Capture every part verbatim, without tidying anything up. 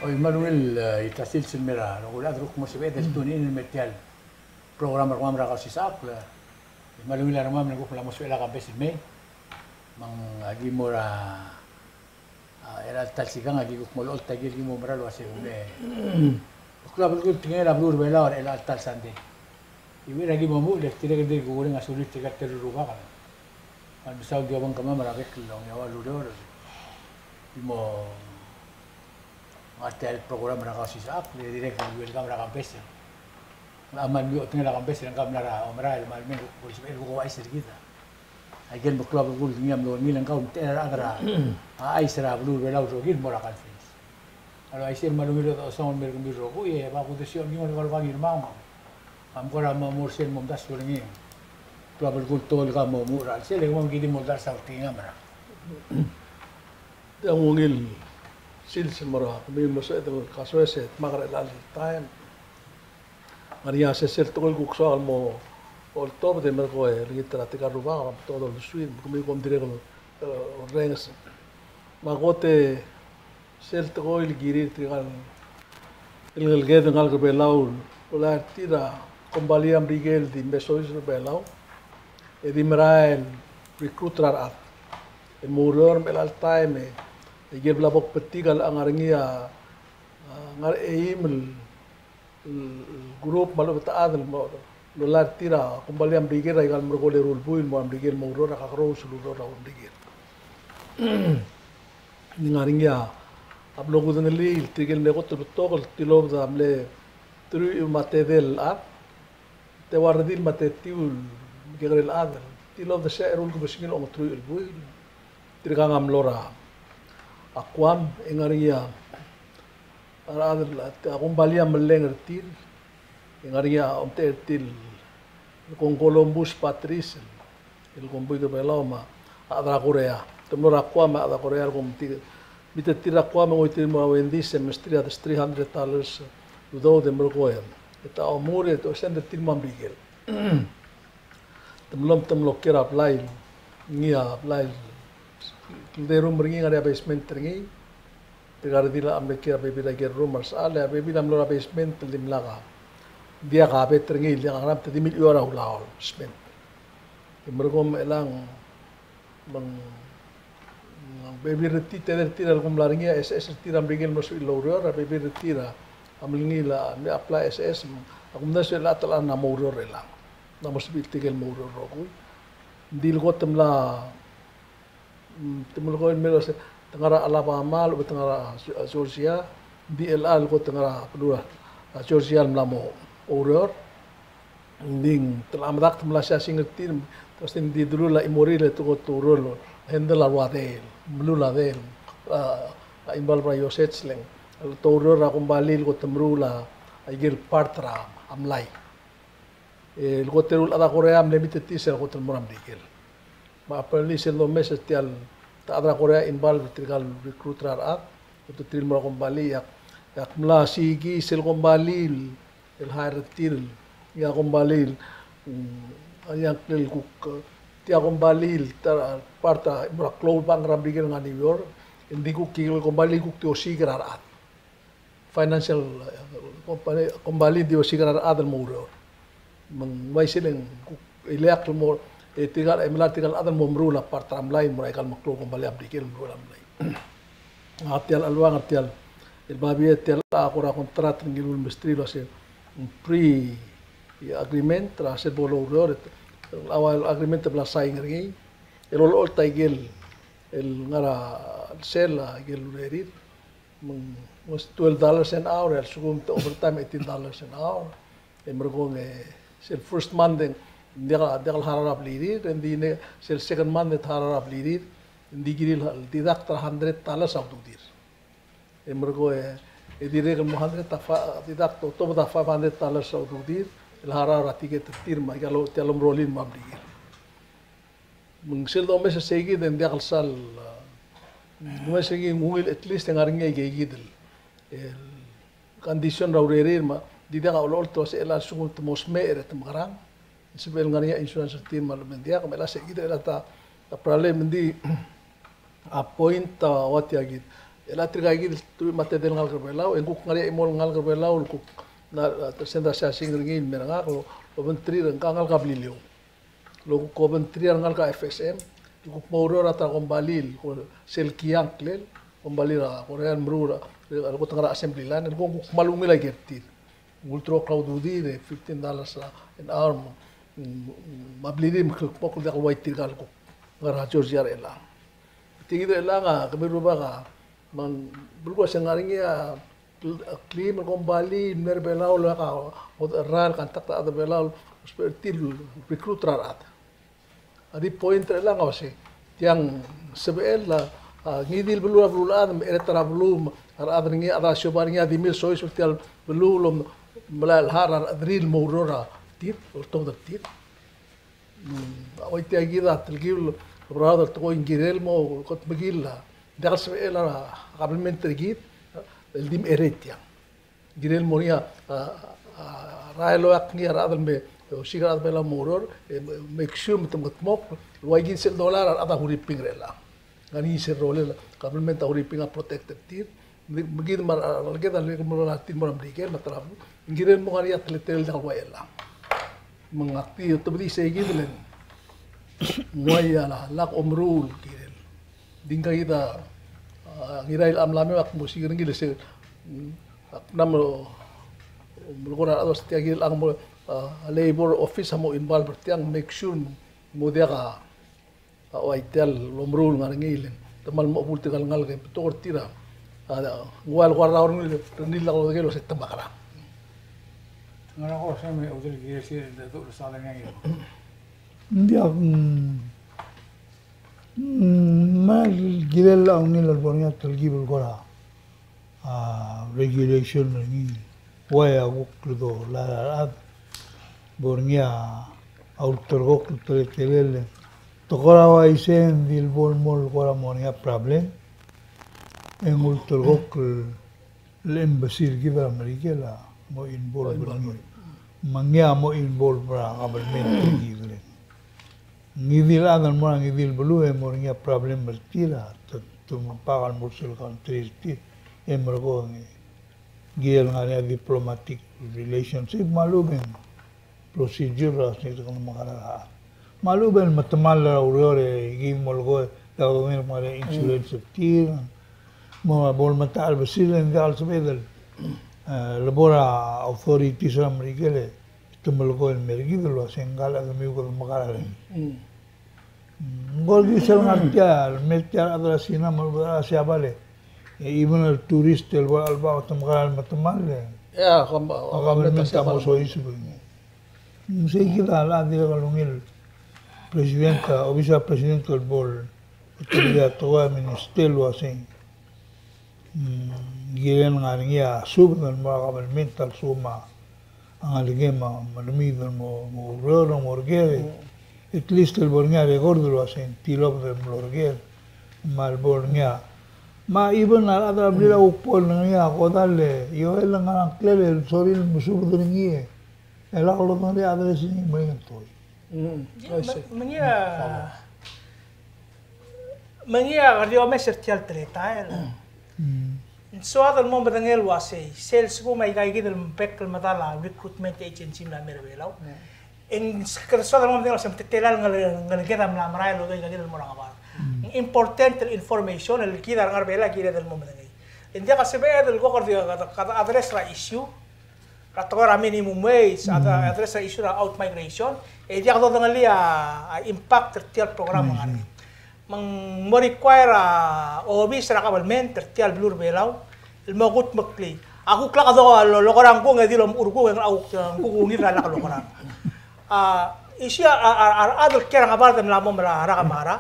Oi, me a ungil, e, ita sils el mei er a rokui el chad el kuk mo sebeched el tune in el mei er tia el program er kemam er a Kausisechakl. E, me a ungil a rengmam el kuk mla mo sebechel a campaign el mei. Me ng aki mo er a, a, er a ta el sikang aki kuk mo olecholt a ikel ki mo mera el uase me, klou a belkul tekingel a beluu er a Belau er a ta el sandei. E ua aki mo muchel e dirrek el di kukureng a sulir tirka el teru el rubak el mesaul di obengkemam er a bek el ongeua el ureor. Di mo ngar tia el program er a Kausisechakl, e dirrek el welcome er a campaign. Ng mla mo otengel a campaign, ng mla er a omerael, me a lemei kuk bo lsebechel kuk ouchais er kid. Aike el meklou a belkul tekingii a mlo ungil, ng kau mtechei a rechad er a chais er a beluu er a Belau el rokir el mo er a conference. A le uaisei me a ungil el osengel el mei er kemiu el rokui, e ba kuk desiou el ngii el kau el ngii el mong. Ak kora mo er sel mo omdasu er ngii. Klou a belkul el tekoi el kmo mo muchel er a chelsel, e kemam ki di mo oldars a tekingam er a. Tia ungil sils el mo er a kemiu el mo sebeched el kasoes e dmak er chelecha el taem. Ng ngar er ngii a sesei el tekoi el kuk soak el mo oltobed e merkong e olengit er tirka el rubak er a betok el uldesuir, me kemiu kom dirrek el, e, orrenges. Me a kot e sel tekoi el kirir tirka el ngeleked el ngalek er a Belau el olai er tir a kombalii a Merikel el di mei soiseb er a Belau e di merael el recruit er a rechad el mo oureor me chelecha el taem e, e ikel bla bo kbetik a ngar er ngii a, a ngar er a eim el el group me a lechub e te chad el mo, el olai er tir a kombalii a Merikel er aika el merekong el eru el buil el mo er a Merikel el mo oureor er a kakerous el ureor er a Merikel. Ng ngar er ngii a bla kudengelii tirke el mle kot el betok el tilobed a mle truich me a tedei el chad. Te ua redil me a tetiu el mekekerei el chad el tilobed er se er a eru el kebesengil a ongetruich el buil. Tirka a mlo er a Guam, e ng ngar er ngii a a rechad el, a kombalii a meleng er tir, e ng ngar er ngii a omtechei er tir el kmo Columbus Patrice, el kmo buik er a Belau me a chad er a Korea. Te mlo er a Guam me a chad er a Korea el kmo tir, miterir a Guam e ng ngoitir el mo er a Wendy's e mesterir a three hundred dollars el udoud e merkong e te omur e te send er tir el mo er a Merikel. Te mlo, te mlo kiei er a blai, ngii a blai, kldei a room er ngii, ngar er ngii a basement er ngii. Tirka a redil a mle kiei er a bebil er a ikel room er a resechal, e a bebil a mlo er a basement el dimlak a, diak a bed er ngii, diak a ngerang, te di mle ua er a ulaol, basement. E merkong me chelechang, me ng, ng bebil er tir, tedei er tir a leko mla er ngii a SS er tir a Merikel el mlo sebechir el oureor, a bebil er tir a mle ngii el mle apply SS, me a kumdasu e a ta el chad a mo oureor er chelechang. Ng mo sebechir tirke el mo oureor el rokui. Ng di el kot e mla, mm, te melekoi el mei el uase te ngar er a Alabama, lechub e te ngar er a Ge-, Georgia, ng di chelecha el kot te ngar er a beluu er a Georgia el mla mo oureor. Ng di te mla medakt el mla siasing er tir, te uase ng di delul a chimorir e te kot oureor el handle a rua deel, meruul a deel, a, a involve er a iosech, le ng, te oureor er a kombalii el kot meruul a ikel part er a mlai. E, el kot eru el chad er a Korea a mle mitetii sel kot el mo er a Merikel. Me a apparently sel domes er tia el, te chad er a Korea a involve er tirka el recruit er a rechad, kot er tir el mo er a kombalii, e ak, e ak mla siik sel kombalii el, el hire er tir, ngii a kombalii el, mm, a ngii a ngklel kuk, tia kombalii el, ta er a part a, mo er a klou el bank er a Merikel el ngar er a New York, e ng di kuk ikel kombalii kuk di osiik er a rechad. Financial, e, company, kombalii di osiik er a rechad el mo oureor. Me ng uaisei e ng kuk ileakl el mo, e tirka, e melai er tirka el chad el mo meruul a part er a mlai, el mo er aika el meklou el kombalii a Merikel el meruul a mlai. A tia el chelechang er tia el, el babier tia el kora contract el ngiluu el mesterir el uase ng pre-agreement er a sel bo loureor, e a ua el agreement a bla sign er ngii, el olecholt a ikel, el ngar er a sel a ikel urerir, me ng, me ng twelve dollars an hour, e a lsekum te overtime eighteen dollars an hour. E merekong e sel first month e ng diak, diak el harau er a blirir, e ng di ne, sel second month e te harau er a blirir, e ng di kirir el deduct er a hundred dollars a ududir. E merekong e, e dirrek el mo hundred a fa-, deduct, otobed a five hundred dollars a ududir, el harau er a ticket er tir me aika el, tia el omerolir me a blirir. Me ng sel domes er seikid e ng diak el sal, a, domes er ngii ng ungil, at least e ng ngar er ngii a ikeikid el, el condition er a urerir me di diak a olecholt el uase chelecha el lsekum te mo smecher e te mekerang. Sebechel ngar er ngii a insurance er tir me a lechub e ng diak, me chelecha seikid e chelecha ta, ta problem e ng di a point a ua tia kid. E le tirka kid el teruich me a tedei el ngalek er a Belau, e ng kuk ngar er ngii a chimo el ngalek er a Belau el kuk, na, a, send a siasing er ngii el mer ngak el obengterir er ngka el ngalek er a Beliliou. El kuk obengterir a rengalek er a F S M, el kuk mo oureor er a ta er a kombalii, ko sel Kiang, el kombalii er a Korea el meruul, el kot el ngar er a assembly line, el kuk kmal ungil a ikel tir. Ng ulterekokl a ududir e fifteen dollars an hour, me, me a blirir me kldmokl el diak el ua tirka el kuk ngar er a Georgia er chelechang. Tia kid er chelechang a, kemiu el rubak a, me ng belkul a se ng ngar er ngii a, kl-, kleim el kombalii el mei er a Belau el oeak a, oderrael el contact er a rechad er a Belau, el ousbech er tir el recruit er a rechad. A di point er chelechang a uase, tiang sebechel a, a, ngii di el beluu er a beluulechad, me a rechad er a beluu, me a rechad er ngii, a rechad er a siobai er ngii a di mle soiseb er tia el beluu el melai el chad er a rechederir el mo oureor er tir, oltobed er tir. Mm, a ua tia kid a telkib el oberaod el tekoi, ng kirel mo kot el mekil a, diak el sebechel a kabelment er kid el di mecherei tiang. Ng kirel mo er ngii a, a, a, rael el oeak ngii a rechad el me osiik a rechad er a Belau el mo oureor, e, make sure me te mengedmokl el ua ikid sel dollar a rechad a huriping er chelechang. Ng ngar er ngii sel rolel a kabelment a huriping a protect er tir. Me, me kid me a, a, ngalek er kid a lek el mo er tir el mo er a Merikel me a ta er a beluu. Ng kirel mo ngar er ngii a teletelel el diak el ua chelechang. Me ngak di otobedii sei kid el ng uai a la, lak omeruul el kirel. Di ngka kid a, a, Ngirail a mla me ak mo siik er ngii el se, mm, ak mla mo, melekoi er a rechad el uase tia kid el chad el mo, a, labor office a mo involve er tiang, make sure mo diak a, a, ua tia el omeruul el ngar er ngii el te kmal mo chebuul tirka el ngalek e betok er tir a, a, ng ua el kora rrau er ngii el, er ngii el lak lodengei el uase te mekerang. Ng diak, mm, mm, me ng kirel a ungil el bo er ngii a telkib el kora a, regulation er ngii. Uai a kuk kldolai a rechad. Bo er ngii a ulterekokl el teletelel. Te kora uaisei e ng di el bo el mo el kora mo er ngii a problem. E ng ulterekokl el embassy er kid er a Merikel a mo involve er ngii. Me ngii a mo involve er a government er kid el Ngii di el chad el mo er a ngii di el beluu e mo er ngii a problem er tir a te, te mengpak el mo er sel country er tir e merekong e ng kirel ngar er ngii a diplomatic relationship me a lechub e ng procedure er a sel kmo mekerang. Me a lechub e ng metemall er a ureor e kid mo lekoi e diak dodengei el ngar er ngii a insurance er tir. Me bo el metechei el besil e ng diak el sebeched el, e, le bo er a authorities er a Merikel e te melekoi el mer kid el uasei ngka el chedemiu kede mekerang. Mm. Mm, ng kora di sel ngar tia, el mer tia el chad er a Sina me a lechub e a Siabal e even el tourist el bo er a Chelbachau te mekerang el metemall e a government a mo soiseb er ngii. Mm, sei kid a dirrek el ungil president, a, obis er a president el bo el, el tekoi a minister el uasei. Mm, ng kirel ngar er ngii a subed el mo er a government a lsekum a ngelekem a melemiid el mo, mo oureor, mo er ker. Mm. At least el bo er ngii a record el uasei ng tilobed el mlo er ker. Me a lebo er ngii a, me a even a rechad er a blil a kuk bo el ngar er ngii a kodall e, io el ngar er a ngklel e sorir el mesubed er ngii e. E lak lodengelii a address er ngii me ng tekoi. Mm, I see. Me, me ngii a, me ngii a kede omes er tia el teletael. Mm. Ng soad el mo medengei el uasei, sel lsekum a ika kid el bek el medal a recruitment agency el mla mei er a Belau. Mm. E ng kede soad el mo medengei el uasei ng teletelel a ngele-, ngeleked a mla merael el odoik a ika kid el mo er a ngebard. Mm. Ng important el information el kid a rengar er a Belau a kired el mo medengei. E ng diak a sebeched el kuk kede, kede, kede address er a issue er a tekoi er a minimum wage, a, mm, address er a issue er a out migration, e diak dodengelii a, a impact er tia el program el ngar er ngii. Mm. Me ng mo require a obis er a government er tia el beluu er a Belau el mo kudmeklii. A kuk lak do lo, lokora ngkung e di lomechur kung e ng kuk, kuk ungil er a lak lokora. A, issue a, a, a, a rechad el kiei er a ngebard el mla mo er a, er a Kemara.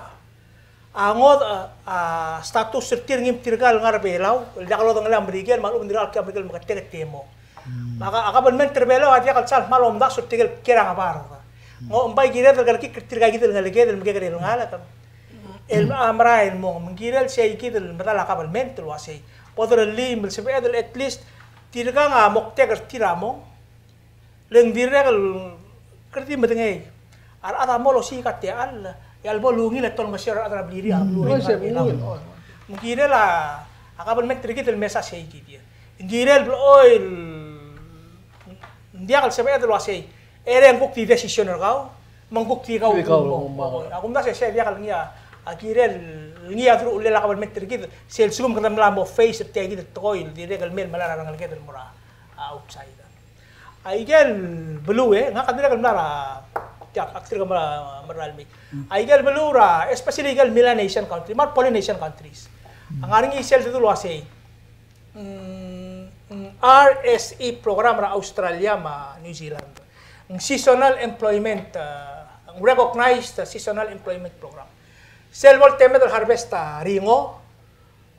A ngodech a, a, status er tir, ngii me tirka el ngar er a Belau el diak lodengelii a Merikel, me a lechub e ng dirkak el kiei a Merikel el meketeketang e mo. Mm. Me a, a government er a Belau a diak el sal kmal omdasu er tirke el kiei er a ngebard. Mm. Ng bai kired el kerekikl er tirka kid el ngeleked el mekekerei el ngalek el, a, merael el mong. Me ng kirel sei kid el medal a government el uasei bo derellii me ng sebeched el at least tirkang a moktek er tir a mong. Le ng dirrek el kede di medengei a rechad a mo losiik a techall, e a lebo lungil e te olengeseu er a rechad er a blirir a beluu. Mm. Me ng kirel a, a kabelment er kid el mesa sei kid. Ng kirel blechoel, ng diak el sebeched el uasei, e ng kuk di decision er kau, me ng kuk di kau. Di kau, a kumdasu e sei a diak el ngii a, a kirel ngii a deruchellel a kabelment er kid, sel lsekum kede mla mo face er tia kid el tekoi el dirrek el mei el melai er a rengeleked el mo er a outside. Aike el beluu e, ngak a dirrek el mla er a, tia, ak dirrek el mla er a, mla er a mei. Aike el beluu er a, especially aike el Melanesian country, me a re Polynesian countries. A ngar er ngii sel dedu el uasei, mm, mm, R S E program er a Australia me a New Zealand. Ng seasonal employment, uh, ng recognized seasonal employment program. Sel bo el temed el harvest a ringo,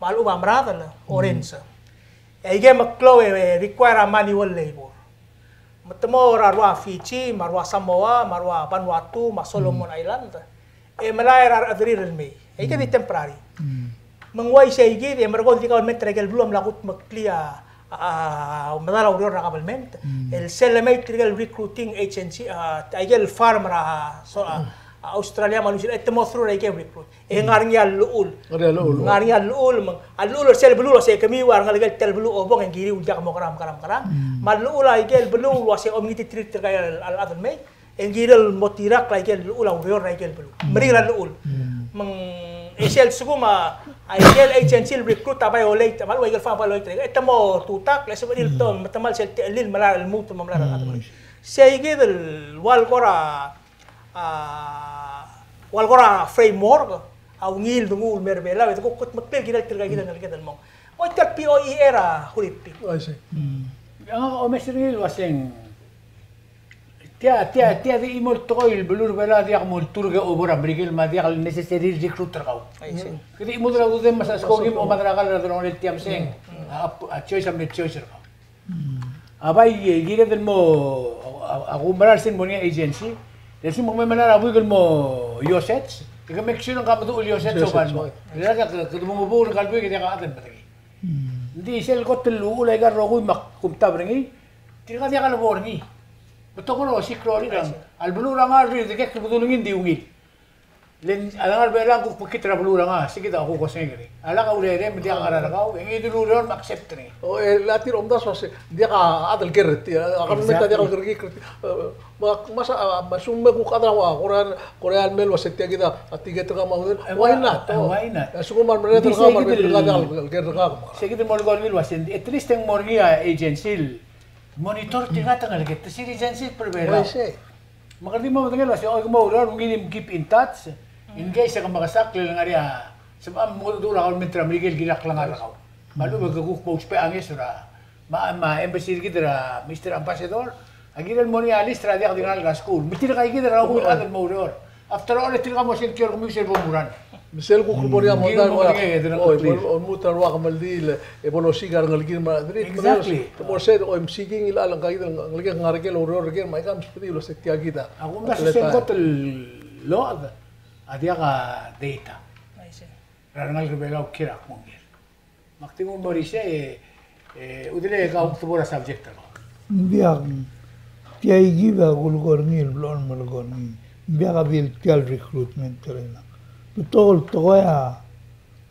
me a lechub a meradel, orange. E aike el meklou e require a manual labor. Me te mo er a rua Fiji, me a rua Samoa, me a rua Vanuatu, me a Solomon Island. E melai er a rechederir el mei. E aike di temporary. Me ng uaisei kid, e merekong di kabelment er aike el beluu a mla kutmeklii a, a, a, medal a ureor er a kabelment. El sel lemei tirke el recruiting agency, a, aike el firm er a, so, a, a Australia me a New Zealand, e te mo through er aike el recruit. E ngar er ngii a llechul. Ngar er ngii a llechul. Ngar er ngii a llechul, me ng, a llechul er sel beluu el uasei kemiu a rengalek el tel beluu a obong e ng kirir el diak mo kerang, kerang, kerang. Me a llechul aike el beluu el uasei omngititerir tirka el, el chad el mei. E ng kirel mo tirakl aike el llechul a ureor er aike el beluu. Meringel a llechul. Me ng, e sel lsekum a, aike el agency el recruit a violate, me a lechub aike el firm a violate, e te mo tutakl, e sebechir el to, me te mal sel techellir el melai a lmuut, me melai a lmuut. Sei kid el ua el kora a, ua el kora framework a ungil denguu el mei er a Belau, e de kuk kutmeklii el kirel tirka kid el ngeleked el mong. Mo tia el P O E er a Hulipi. I see. Ngak a omes er ngii el uaseng, tia, tia, tia di chimo el tekoi el beluu er a Belau a diak mo olturk e obo er a Merikel me a diak el necessary el recruit er kau. I see. Kede chimo er a ududem me a sesko kim omadrakal er a delongelel tia meseng. A, a choice a mle choice er kau. A bai, e, kired el mo, a, a, a kumerang sel mo er ngii a agency, e sel mo kemam el mo er a buik el mo iosech, e ke make sure ng ka meduch el iosech. Iosech, oban mo. Oi. E le ke, ke, kede mo mebuul er ngka el buik e diak a chad el medengei. Ng di sel kot el uchul aika el rokui me ak kumtab er ngii, tirka diak lebo er ngii. Betok el osiik er a rolel a, a lebeluu er a ngar er a rirek el bedul ngii ng di ungil. Le ng, a lengar er a Belau a kuk mekngit er a beluu er a ngar, se kid a kuk osengek er ngii. A lak a urerem, diak a ngar er kau, e ngii di el ureor me accept er ngii. O, e, le tir a omdasu a se, diak a chad el ker er tir, a government a diak el ker er tir. Exactly. E, me, me se, a, me se me kuk chad er a ua, Korea, Korea el mei el uase tia kid a, a tiket er kau me a udel. E, why not? E, why not? E, se kuk me a merreder er kau, me a merreder er kau, diak el ker er kau. Se kid el mo er ngii el uase, at least e ng mo er ngii a agency el monitor tirka el ngeleked, te citizenship er a Belau. Oi, sei. Me kede di mo medengei el uase, oi, ke mo oureor, ungil e keep in touch. In case e ke mekesakl el ngar er ngii a sebecham el mengedecheduch er a government er a Merikel el kirir a klengar er kau. Me a lechub e ke kuk mo ousbech a ngeso er a, me a, me a embassy er kid er a Mister Ambassador a kirel mo er ngii a list er a diak di ngalek er a skuul. Me tirka kid a rokui el chad el mo oureor. After all, e tirka mo sengkio er kemiu sel bo muran. Me sel kuk bo er ngii a modai, oi, bo lmuut er a rua kemeldiil e bo losiik a rengelekir me a rechederir. Exactly. Te mo er sei, oi, me siik ngii el chad el ngka kid el ngelekek el ngar er ker el oureor er ker me aika me sbedii el uase tia kid a. A kumdasu e sel kot el load a diak a data. I see. Er a rengalek er a Belau el kiei er a kmo ngii. Me ak di nguu el mo er isei, e, e, Udele, kau kuk tebor a subject er kau. Ng diak, tia kid a kulekoi er ngii el blechoel melekoi er ngii. Ng diak a di el tia el recruitment er ngii. Betok el tekoi a,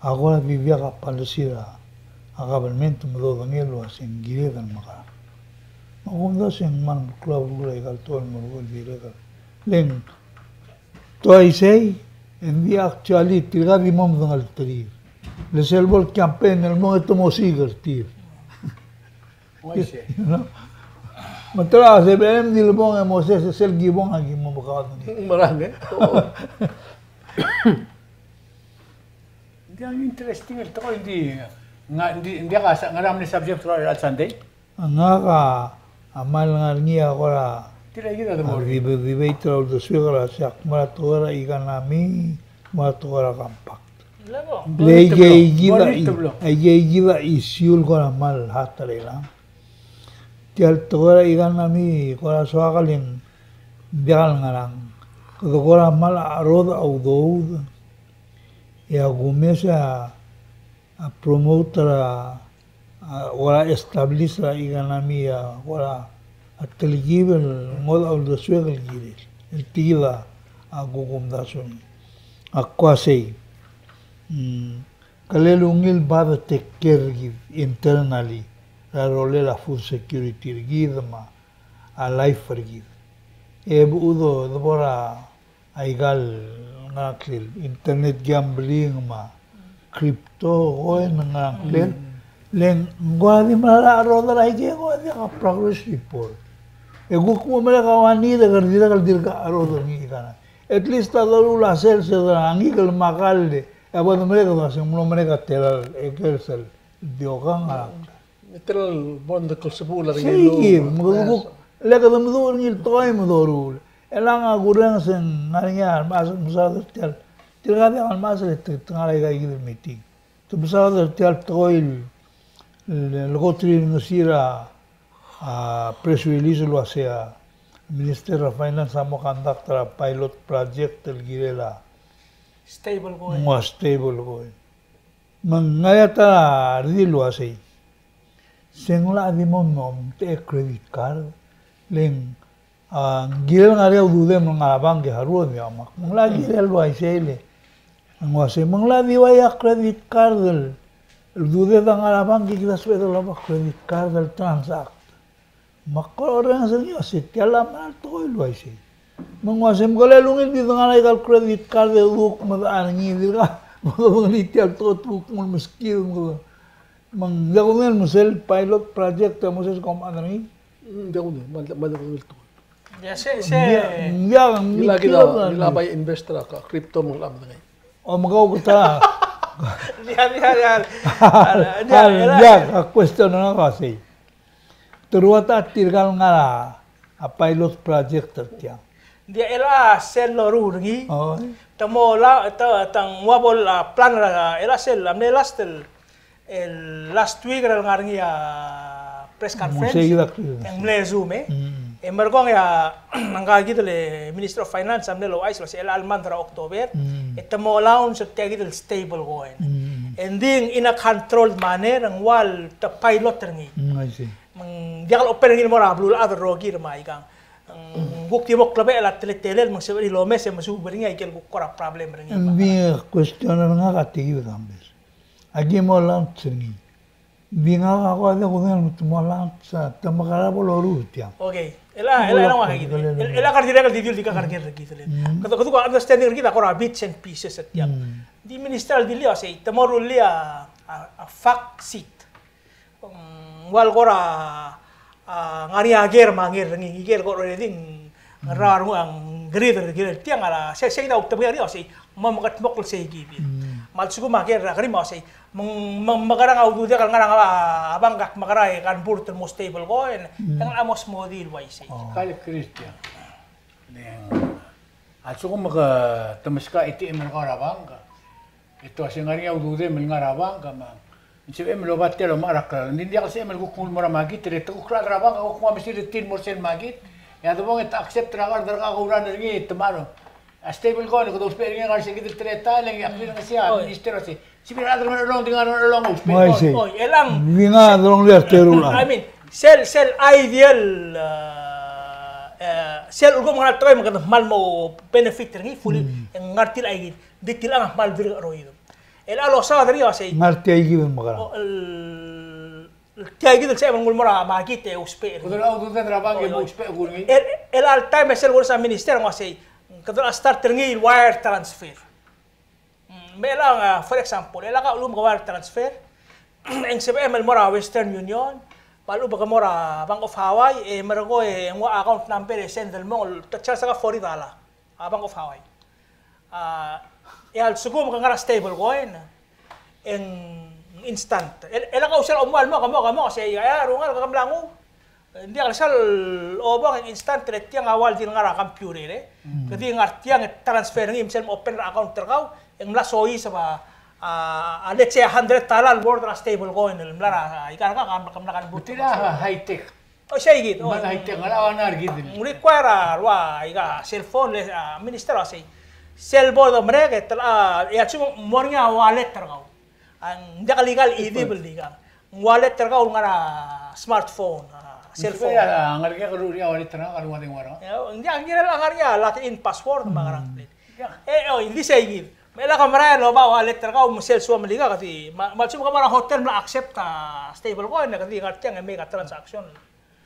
a kora di diak a policy er a, a government me dodengei el uase ng kired el mekerang. Me a kumdasu e ng kmal meklou a belkul aika el tekoi el melekoi el dirrek el. Le ng Te uaisei, e ng di actually tirka di mo medengelterir. Le sel bo el campaign el mong e te mo osiik er tir. Uaisei. You know? Me te ua se bo el di lebong e mo se, se sel kibong a ki mo mekaot. Merang, e? Oo. Ng di a interesting el tekoi, ng di, ng di, ng diak a sa, ngera mle subject er a Sunday? Ngak a, a kmal ngar er ngii a kora, tirka kid a, a, debate, debate er a uldesuek er a se ak mera tekoi er a economy, mera tekoi er a compact. Le aike, aike kid a, aike kid a issue el kora kmal hot er chelechang. Tia el tekoi er a economy, kora soak el ng diak el ngerang. Kede kora kmal cherodech a udoud. E a kumes a, a promote er a, a, kora establish er a economy a, kora a telkib el ngodech a uldesuek el kirel. El tia kid a, a kukumdasu er ngii. A kuk uaisei. Mm. Kele ungil bad take care er kid internally er a rolel a food security er kid me a life er kid. E bo de, de bo er a aika el ngerang el internet gambling me a crypto coin ngerang el. Le ng ko a di mla er a rolel aike, ko a di a progress report. E kuk mo merek a ua ngii e kede dirrek el dirk a rolel er ngii kana. At least a doruul a sel, sel er a ngii el makal e bo de merek a se ng mlo merek a telal e ker sel diokang a. Telal bond el sebul a. Sei kid, me kede kuk, le kede meduch er ngii el tekoi me doruul. E le ng a kurrenges e ng ngar er ngii a remechas el mesaod er tial. Tirka diak a remechas e te, te ngar er aika kid el meeting. Te mesaod er tial tekoi el, el, el kot er ngii er a, a, press release el uasei a Minister of Finance a mo conduct er a pilot project el kirel a stable coin. Ng ua stable coin. Me ng ngar er ngii a ta el redil el uasei, se ng locha di mo, mo omtechei a credit card, le ng, a, ng kirel ngar er ngii a ududem el ngar er a bank e a ruodam, me ng locha kirel el uaisei le. Ng uasei, me ng locha di ua a credit card el, el ududed a ngar er a bank e kid a sebeched el oba credit card el transact. Me ak kora orrenges er ngii el uasei, tial a mera el tekoi el uaisei. Me ng uasei, me kele ungil di dengar er aika el credit card e kuk medechang er ngii, dirkak, me kede ngii tial tekoi el kuk meskid, me kede. Me ng diak kudengei el mo sel pilot project a mo sel kom chad er ngii. Mm, diak kudengei, me ng diak kudengei el tekoi. Ya, se, se. Ng diak, ng diak, ng diak kid a, kid a bai investor a crypto me ng locha medengei. O, me kau keta. Diak, diak, diak. Diak, a question er ngak a sei. Te rua ta tirka el ngar er a pilot project er tiang. Ng di el a sel loruul er ngii. Oi. Te mo la, te, te ng ua bo el plan er a, el a sel, a mle last el, el last week er a lengar er ngii a press conference. Mo sei kid a clear. E ng mle Zoom, e. Mm. E merekong e a, ngka kid el Minister of Finance a mle ouchais el uasei el a month er a October. Mm. E te mo launch er tia kid el stable coin. Mm. E ng di in a controlled manner, ng ua el te pilot er ngii. Mm, I see. Me ng diak el open er ngii el mo er a beluulechad el rokir me aikang. Ng kuk di mo klebechel a teletelel me ng sebechir el omes e mesuub er ngii a ikel kuk kora problem er ngii. Ng di question er ngak a tia kid, Kambes. Aki mo launch er ngii. Ng di ngak a ko a diak kudengei el mo te mo launch, te mekerang bo loruul tiang. Okay. El a, el a, el a ngak a kid. El a kar dirrek el di dilu el di kakerker er kid. Kede, kede ko understanding er kid a kora bits and pieces er tiang. Ng di minister a dilu el uasei, te mo rullii a, a, a fact sheet. Ng ua el kora, a, ngar er ngii a ker me a nger er ngii, ngikel kora already ng ngar er ngii a ngklir er ker el tiang a, se, sei kid a kuk te mei er ngii a sei, me mekedmokl sei kid. Mm. Me a lsekum a ker a kerim a sei, me ng, me ng mekerang a ududek el ngar er a, a bank a kmekerang e convert el mo stable coin, e ng locha mo smodii el uaisei. Oh. Kale Christian. Le ng, a lsekum ke te meskau a ATM el kau er a bank, e te uasei ng ngar er ngii a ududem el ngar er a bank, me ng sebechem el oba tia el omechar a klalo. Ng di ng diak el sebechem el kuk nguu el mo er a makit, e le te kuk rechad er a bank a kuk nguu a mesil er tir el mo er sel makit, e a debong e te accept er a kard er kau e ke ouran er ngii, e te maro. A stable coin, kede ousbech er ngii el ngar er sel kid el teletael, e ng clear er ngii a minister a sei. Sebechir a rechad er a Ngerchelong, di ngar er a Ngerchelong, ousbech. Oi, sei. Oi, e le ng. Di ngar er a Ngerchelong, di a teru el. I mean, sel, sel ideal, eh, eh, sel ulekum ngar er a tekoi me kede kmal mo benefit er ngii, fully, e ng ngar tia el aikid, di tia el ngar er a kmal dirk cheroid. E le a losaod er ngii a sei. Ngar tia aikid el mekerang. O, el, tia aikid el sebechem el nguu el mo er a makit e ousbech er ngii. Kede locha ududed er a bank e mo ousbech er ngii. El, el a ltaem e sel kumes a minister a ng uasei, kede locha start er ngii el wire transfer. Mm, me chelechang, a, for example, chelechang a lechub e ke wire transfer, e ng sebechem el mo er a Western Union, me a lechub e ke mo er a Bank of Hawaii, e merekong e ng ua account number e send el mong, te charge er ngii a forty dollar a Bank of Hawaii. A, e a lsekum ke ngar er a stable coin, e ng instant. E, chelechang a usel a mo el mo, ke mo, ke mo, sei, e a rungar ke mla nguu. Ng diak el sal obang e ng instant, le tiang a ua el di ngar er a computer, e. Mm. Ke di ngar tiang e transfer er ngii me sel mo open er a account er kau, e ng mla soiseb a, a, a, let's say, a hundred dollar worth er a stable coin el mla er a, a, ika er ngak a, ke mla convert. Tia a high tech. O, sei kid, o. Mla high tech, ngar er a ua ngar er kid. Ng require a, ua, ika, cell phone, le, a, minister a sei. Sel bo domerek, e te, a, e a lsekum ng mo er ngii a wallet er kau. A, ng diak el ika el idib el di kang. Ng wallet er kau el ngar er a smartphone, a, cell phone. Ng ngar er ngii a wallet er ngak, a ngar er ngii a, ng diak, ng kirel a ngar er ngii a lock in password, me a ngerang. E, o, ng di sei kid. Me lak a merael el oba ua letter er kau me sel soam el ika kede, me, me a lsekum kemam er a hotel mla accept a stablecoin, e kede ngar tiang e make a transaction.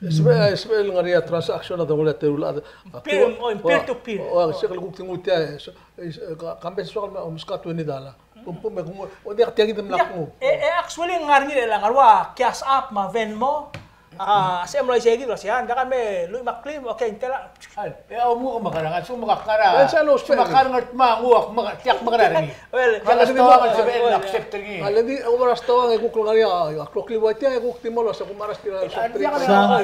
Sebechel, sebechel ngar er ngii a transaction a dongel a teru el chad. Peer, o, peer to peer. O, se kuk di nguu tia, e, so, e, so, ka, kambes soak el meskau a twenty dollar. Pum, pum, e kuk nguu, o, diak tia kid el mla kuk nguu. E, e, actually ngar er ngii er chelechang, ngar er a Cash App me a Venmo. A, se mlo isei kid el uasei, a, ng diak a me lluich me a klim, okay, ng tela. Chal, e a omuchel me a kerang, a lsekum ke ngar er a, e, sel ousbech, me a kerang, me a nguu, me a, tiak me a kerang er ngii. Well, a le di mo, a le di, a le di, over a stoang e kuk ngar er ngii a, a kloklir ua tia e kuk di mo el uasei kuk mera er tir a soft drink. Sa,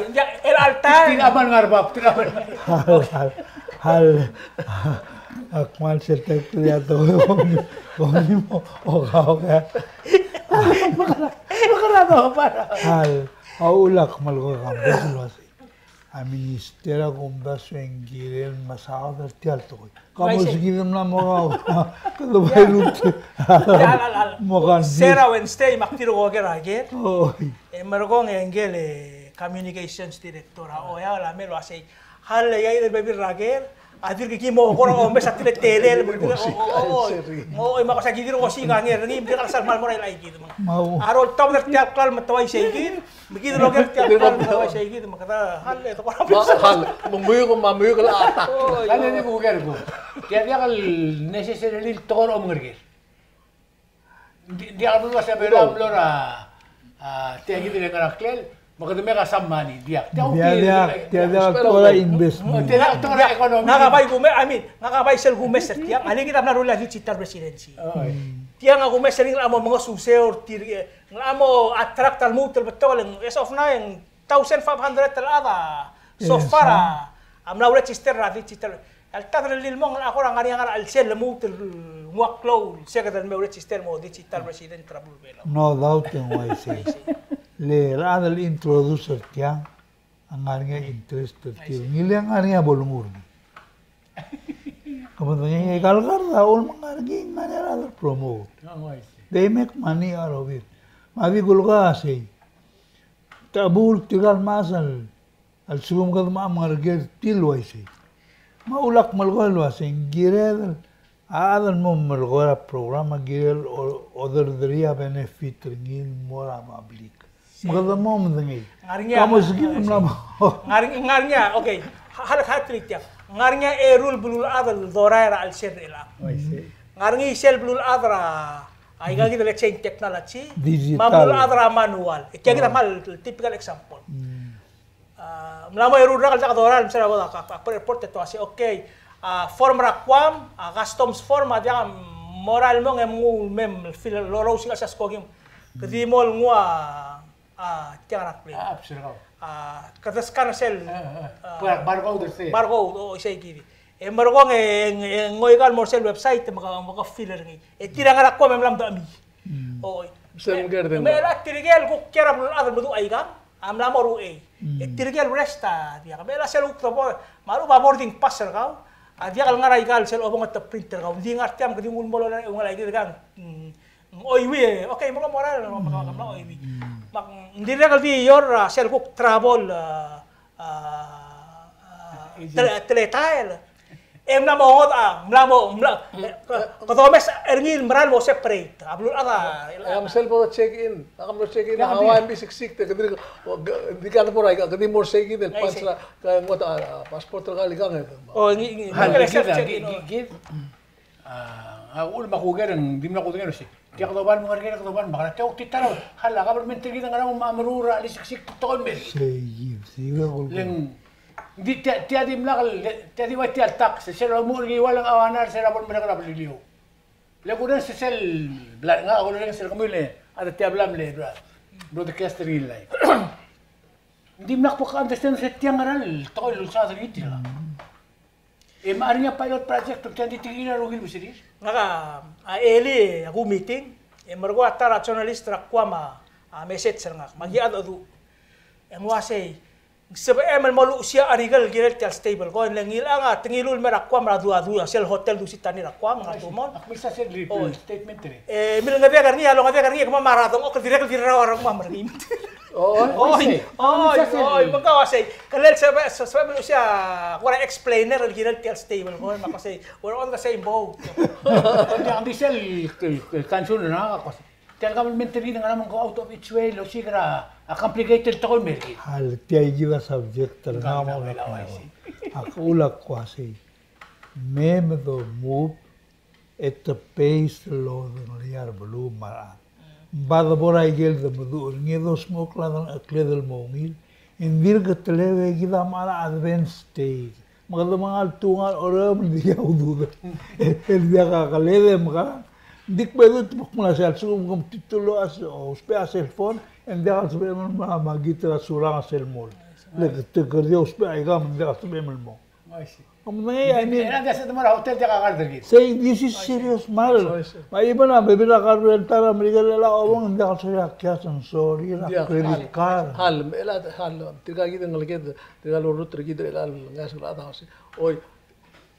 el alta. Tir a man ngar er a bab, tir a man. Hal, hal, hal. Ak kmal sel tek tia to, kung, kung mo, o ka, o ka. Hal, a ulak mal ko kambes el uasei. A Minister a kumdasu e ng kirel mesaod er tia el tekoi. Ka mo se kid el mla mo kau. Kede bai luk. Mo kan. Sera Wednesday, me ak dirk oker a ker. Oi. E merekong e ngike el Communications Director a oeak el mei el uasei, hal, e a ikel bebil er a ker a dirk ki mo kora omes a teletelel, me ng dirk, o, o, o, o, me a ko se ki dirk osiik a nger er ngii, me ng dirk a sal kmal mo er a ika kid. Me a roltobed er tia el klalo me te uaisei kid, me kid el oker tia el klalo me te uaisei kid, me kede, hal, e te kora. Ma, hal, me muiuk, me muiuk el attack. Oi. Hal, e di kuker kuk. Tia diak el necessarily el tekoi er a omengerker. Di, diak el uase a Belau a mlo er a, a, tia kid el ngar er a ngklel, me kede make a some money, diak. Tia, diak, tia, diak el tekoi er a investment. Tia diak el tekoi er a economy. Ngak a bai kumes, I mean, ngak a bai sel kumes er tiang, a le kid a mla rullii a digital residency. Oi. Tiang a kumes er ngii el mo mengesuseu er tir, e, ng mo attract a lmuut el betok el, as of now, e ng thousand five hundred el chad a so far a, a mla register er a digital. A le ta el lilmong a kora ngar er ngii a ngar er a chelsel el lmuut el nguu a klou el se kede mo register el mo digital resident er a beluu er a Belau. No doubt e ng uaisei. Le chad el introduce er tiang a ngar er ngii a interest er tir. Ngii le ngar er ngii a bo lenguu er ngii. Ke medengei, e kalkar a ol me ngar er ngii, ngar er ngii a rechad el promote. They make money out of it. Me a di kulkasei, te chebuul tirka el mechas el, a lsekum kede mo mengerker tir el uaisei. Me a ulak melekoi el uasei, ng kired el a chad el mo melekoi er a program a kirel o, oderderii a benefit er ngii el mo er a public. Me kede mo medengei. Ngar er ngii a, ka mo se kid el mla mo. Ngar er ngii, ngar er ngii a, okay. Hal, hal, hal, tiang. Ngar er ngii a eru el beluulechad el dorael er a chelsel er chelechang. Ngar er ngii sel beluulechad er a, a ika kid el chain technology. Digital. Me a beluulechad er a manual. E tia kid a kmal typical example. A, mla mo eru el rak el diak dorael el mesa er a bo, a, a, a, airport e te uasei, okay, a, form er a Guam, a, customs form, a, diak a mo er a el mong e mnguu el mei el fill el lorael sel skoki. Ke di mo el nguu a, a, tiang er a plane. A, apps er kau. A, kede scan er sel, a, barcode er sel. Barcode, o, isei kid. E merekong e, e, e ngoikau el mo er sel website, me ke, me ke fill er ngii. E tir a ngar er a Guam e mla mdechemii. Oi. Me a tirke el kuk kiei er a beluulechad el meduch a ikang, a mla mo er uchei. E tirke el rest a diak. Me a sel kuk debo, me a lechub a boarding pass er kau a diak el ngar er a ikal sel obengkel te print er kau. Ng di ngar tiang, ke di nguu el mo lorael, ungil a ikid kang, mm, ng oiuii, okay, me ko mo lorael, me ko mla oiuii. Me ng dirrek el di eou er a sel kuk travel, a, a, a, tele-, teletael. E mla mo ngodech a, mla mo, mla, e, kede omes er ngii el merael mo separate. A beluulechad a, e, a msel bo check in, a mlo check in, a Hawaii a mbisiksikd, e kede, o, ke, di ka de bo er a, ke di mo er sei kid el punch er a, ke ngodech a, a, passport er kau el ikang e. O, ngii, ngii, hal, ngii, kid, self check in, kid, o. Kid, a, a, uchul me a kuker e ng dimlak kudengei el uasei. Tia kede oba el mengerker, kede oba el mengerker. Tia kuk di ta er a, hal a government er kid a ngerang me a meruul er a chelisiksikd el tekoi el mei. Sei kid, sei kid a kulkul. Le ng di tia, tia dimlak el, tia di ua tia el tax, sel lomuchel er ngii a ua le ng a uaisei er a bo lemerek er a Beliliou. Le kurrenges sel bla, ngak a kurrenges er kemiu le, a tia bla mle, bla, broadcast er ngii el live. Ng dimlak bo ke understand se tia ngera el tekoi el ulsaod er ngii tia. E me a ngar er ngii a pilot project, tia ng di tekingir a rokui el buserir. Ngak a, a elii a ku meeting, e merekong a ta er a journalist er a Guam a, a message er ngak, me aki cheldecheduch. E ng uasei, ng sebechem el mo luchesii a article el kirel tia el stablecoin, le ngilechang a te ngiluu el mei er a Guam er a du, a du, a sel hotel Lusitania er a Guam, ngar er a Dumont. Ak milsa sel statement er ngii. E milengedek er ngii, a longedek er ngii, e kemam a mera el dengchokl, dirrek el di rrau a rengmam er ngii. Oi, oi, oi, oi, me ng uaisei. Kele el sebechem, sebechem el uaisei a kora explainer el kirel tia el stablecoin, me ak uaisei, we're on the same boat. Ng di sel, el, el concern er ngak a kora tia el government er kid a ngera me ng go out of its way el osiik er a, a complicated el tekoi el mer kid. A le tia kid a subject er ngak a mo er a, a kuk uaisei. Me me do move at the pace el lodengelii a beluu me a rechad. Ng di bo er a ikel demeduch er ngii e dosmechokl a delengchekled el mo ungil, e ng dirk teleu e kid a mechar a advanced stage. Me kede mengal tuu ngar er a orreor me ng diak a udoud. E ng diak a keled e mekerang. Ng di kbedut me kmo ng sel lsekum kom titulo a se, ousbech a cell phone, e ng diak el sebechem el mo makit er a surang a sel mall. Le te kede ousbech aika me ng diak el sebechem el mo. Oi, sei. Kom medengei, I mean, e ng diak se te mo er a hotel diak a kard er kid. Sei, this is serious matter. Oi, sei. Me a even a bebil er a government er a Merikel el obengkel, ng diak el sorir a cash, ng sorir a credit card. Hal, me chelecha, hal, tirka kid a ngeleked, tirka el orrurt er kid er chelecha el ngeasek el chad a uaisei. Oi,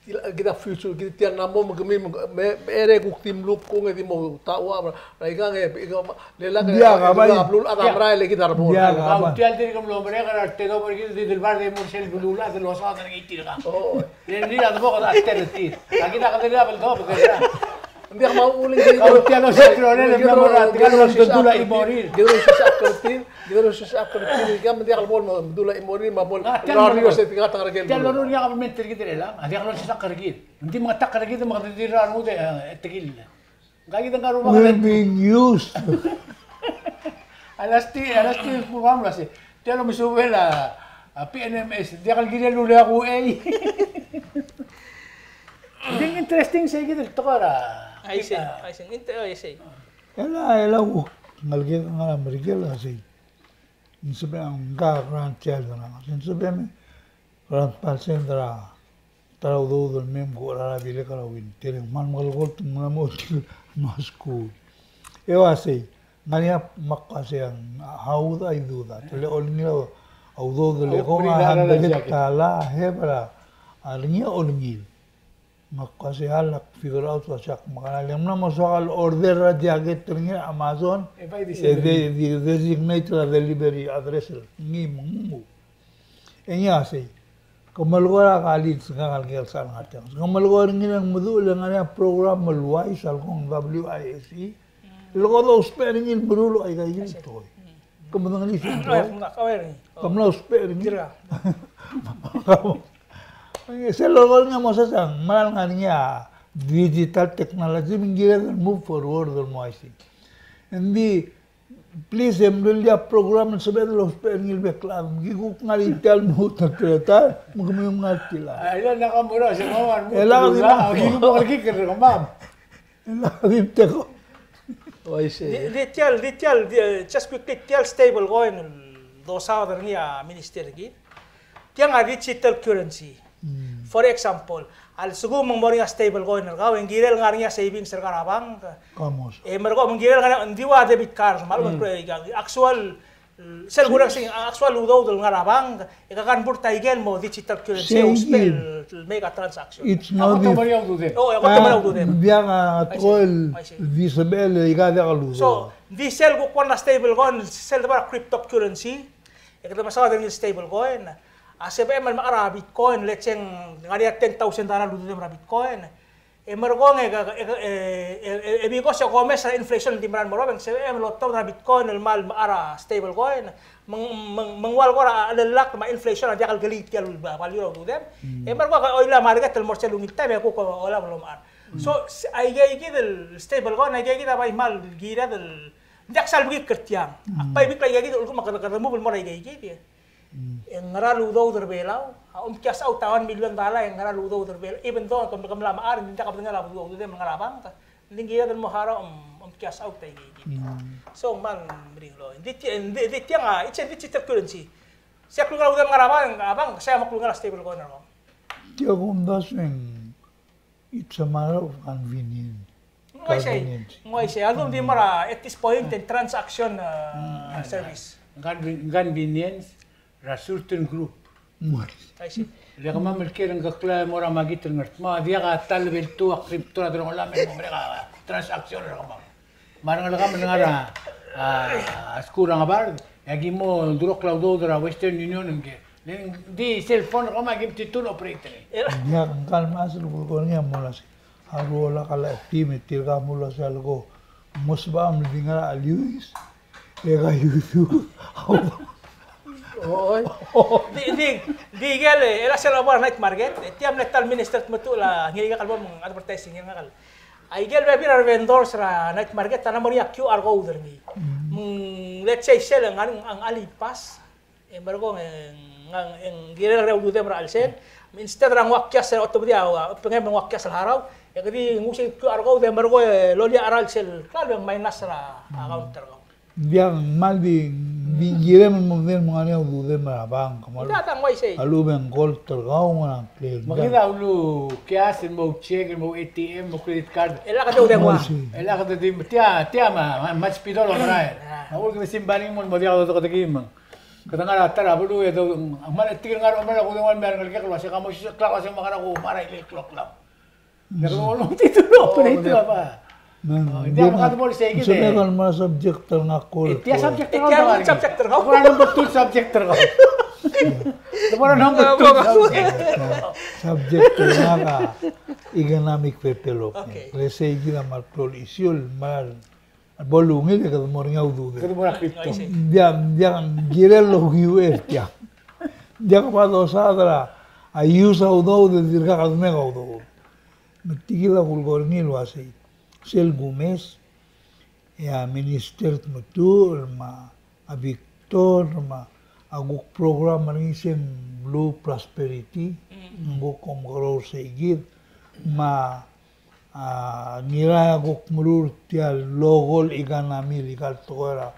kid a future, kid tia el mla mo, me kemiu, me, me, me er a kuk di mluk kung e di mo ta ua, me, me ikang e, ikang, me, Lelak e, diak a bai. Beluu el chad a merael e kid a rebol. Diak a bai. Tia el dirk mlo merek er a retedobech er kid el di delbar e mo er sel beluu el chad el losaod er ngii tirka. Oh. Le ngii a debo kede tir. Aki da kede ria beldobech er a. Ng diak mo uchul e ng kid. Kau tia el osisiu el orrenges el mla mo er a tirka el bedul a chimorir. Kid a osisiu a kertir, kid a osisiu a kertir, kid a me ng diak el bo el bedul a chimorir, me a bo el. Ah, tia el rarios e tirka a ta er ker. Tia el orrenges er ngii a kabelment er kid er chelechang. A diak el osisiu a kertir. Ng di mengetakl er kid me kede di rengud e, e, tekil. Ngka kid a ngar er a We're being used. A last, a last program el uase, tia el omesubel a, a P N M S, diak el kirel el ulekoi. Ng di interesting sei kid el tekoi er a. I see, I see. Inter-, I see. Chelecha, chelecha kuk ngelekek a ngar er a Merikel a sei. Ng sebechem ngka a grandchild er ngak. Ng sebechem e grandpa el send er a ta er a udoud el mei me kuk er a bilek er a winter e ng kmal mekelekolt me ng mla mo tir el mo skuul. E uasei, ng ngar er ngii a, me ak uasei, how would I do that? Le olengit a udoud el eko ng a hundred dollar a have er a, a re ngii a olengit. Me ak uasei a lak figure out uasei ak mekerang, le ng mla mo soak el order er a jacket er ngii er a Amazon, e di, di designate er a delivery address el ngii me ng nguu. E ngii a sei, ke melekoi er a college, ngak a le ker sel ngar tiang. Ke melekoi er ngii e ng meduch e le ngar er ngii a program el uaisei el kmo ng W I S E. Le kede ousbech er ngii el meruul aika el tekoi. Ke medengelii sel tekoi? Ke mla ousbech er ngii? Sel lolekoi er ngii a mo sesei, ng meral ngar er ngii a digital technology, me ng kired el move forward el mo uaisei. Ng di, please, e mruul a program el sebeched el ousbech er ngii el bek el chad, me ki kuk ngar er tia el lmuut el teletael, me kemiu mngar er tiang. E lak di mo, e lak di mo. E lak di mteko. Uaisei. Di, di tia el, di tia el, di, eh, just quickly, tia el stable coin el dosaod er ngii a minister er kid. Tiang a digital currency. Mm. For example, a lsekum ng mo er ngii a stable coin er kau, e ng kirel ngar er ngii a savings er kau er a bank. Kamos. E merekong, me ng kirel ngar er ngii a, ng di ua debit card, me a lechub e ng actual, sel kureng sei, actual udoud el ngar er a bank, e ke convert a ikel mo digital currency, e ousbech el make a transaction. It's not. Oh, e ke te mo er a ududem. Ng diak a tekoi el di sebechel e aika diak el udoud. So, ng di sel kuk ua a stable coin, sel debo er a cryptocurrency, e kede mesaod er ngii el stable coin. A sebechem el mechar a Bitcoin, let's say, ng ngar er ngii a ten thousand dollar el ududem er a Bitcoin. E merekong e, e, e, e, e because e komes er a inflation el di merael el mo er a obeng, sebechem el otobed er a Bitcoin el kmal mechar a stable coin. Me ng, me ng, me ng ua el kora chelellakl me a inflation a diak el kelii tia el value er a ududem. Mm. E merekong e oilai a market el mo er sel ungil taem e kuk oilai el mechar. Mm. So, s-, aikeikid el stable coin, aikeikid a bai kmal kired el, ng diak sal bekikl er tiang. Mm. Ak bai bikl aikeikid el ulekum a kede, kede move el mo er aikeikid. Mm. E ngera el udoud er Belau a omkiasech out a one million dollar, e ngera el udoud er Belau, even though ke, ke mla mechar, ng diak a bedengel a udoud el ngar er a bank, ng di kired el mo harau, om, omkiasech out a ikeikid. Mm. So, ng kmal meringel. Ng di ti-, ng di, ng di tiang a, it's a digital currency. Sei a klungel a ududem el ngar er a bank, a bank, sei a mo klungel a stable coin er kau. Tia kumdasu e ng It's a matter of convenience. Ng uaisei. Convenience. Ng uaisei. A ldu di mo er a, at this point, in transaction, uh, service. Conven-, convenience er a certain group. Ng uaisei. I see. Le kemam el kiei er a ngkeklau e mo er a makit el ngardmau, a diak a ta el level two a crypto er a delongelam el mo merek a transaction er kemam. Me a rengelekam el ngar er a, a, skuul er a Ngebard, E aki mo durokl a udoud er a Western Union ngke. Le ng di cell phone er kemam e aki mtitur el operate er ngii. Ng diak, ngka el mechas el kulekoi er ngii a mo uasei, a ruolik a lak team e tirka a mo uasei a leko, mo sebecham el di ngar er a Lewis. E ka YouTube. Oi. Di, di, di ikel, e, el sel oba er a night market, e tia mle ta el Minister Tmetuchl a ngilai a kall bo meng advertising er ngak el. A ikel bebil er a vendors er a night market a ng mo er ngii a Q R code er ngii. Mm. Me ng, let's say, sel ng, ng, ng Alipay, e merekong e ng, ng kirel er a ududem er a chelsel, instead er a nguu a kias er a otobedii a, a, obengkem el nguu a kias el harau, e kede nguu sei Q R code e merekong e lolia a cheral sel klalo e ng minus er a, a, account er kau. Ng diak, ng kmal di, di kirem el mo medengei el mo ngar er ngii a ududem er a bank, me a lechub e ng gold er kau, ng ngar er a ngklel. Me kid a ulu kias el mo check, el mo A T M, mo credit card. E le kede udengua. E le kede di, tia, tia me, me, me spidol a merael. A uchul kede simbai er ngii el mo diak dodekedekii me ng. Kede ngar er a ta er a beluu e do, ng kmal tir ngar er a omerek a kudengua el mei er a rengelekek el uasei ka mo sisechekl el uasei me ng ngar er a kuk mera el kloklam. Ng diak, ng diak, ng diak, me kede mo er sei kid e. Ng sebechek el mera subject er ngak el. E tia subject er ngak. E tia subject er ngak. Kora number two subject er ngak. Kora number two subject. Subject er ngak a economic development. Okay. Le sei kid a kmal klou el issue el kmal A bo lungil e kede mo er ngii a ududem. Kede mo er a crypto. Ng diak, ng diak, ng kirel el okiu er tiang. Ng diak bo dosaod er a use a udoud e dirkak kede mei a udoud. Me tia kid a kulekoi er ngii el uasei, sel kumes, e a Minister Tmetuchl me a Victor me a kuk program er ngii sel Blue Prosperity, ng kuk omekeroul er sei kid, me a A, ngera a kuk meruul tia el local economy el ika el tekoi er a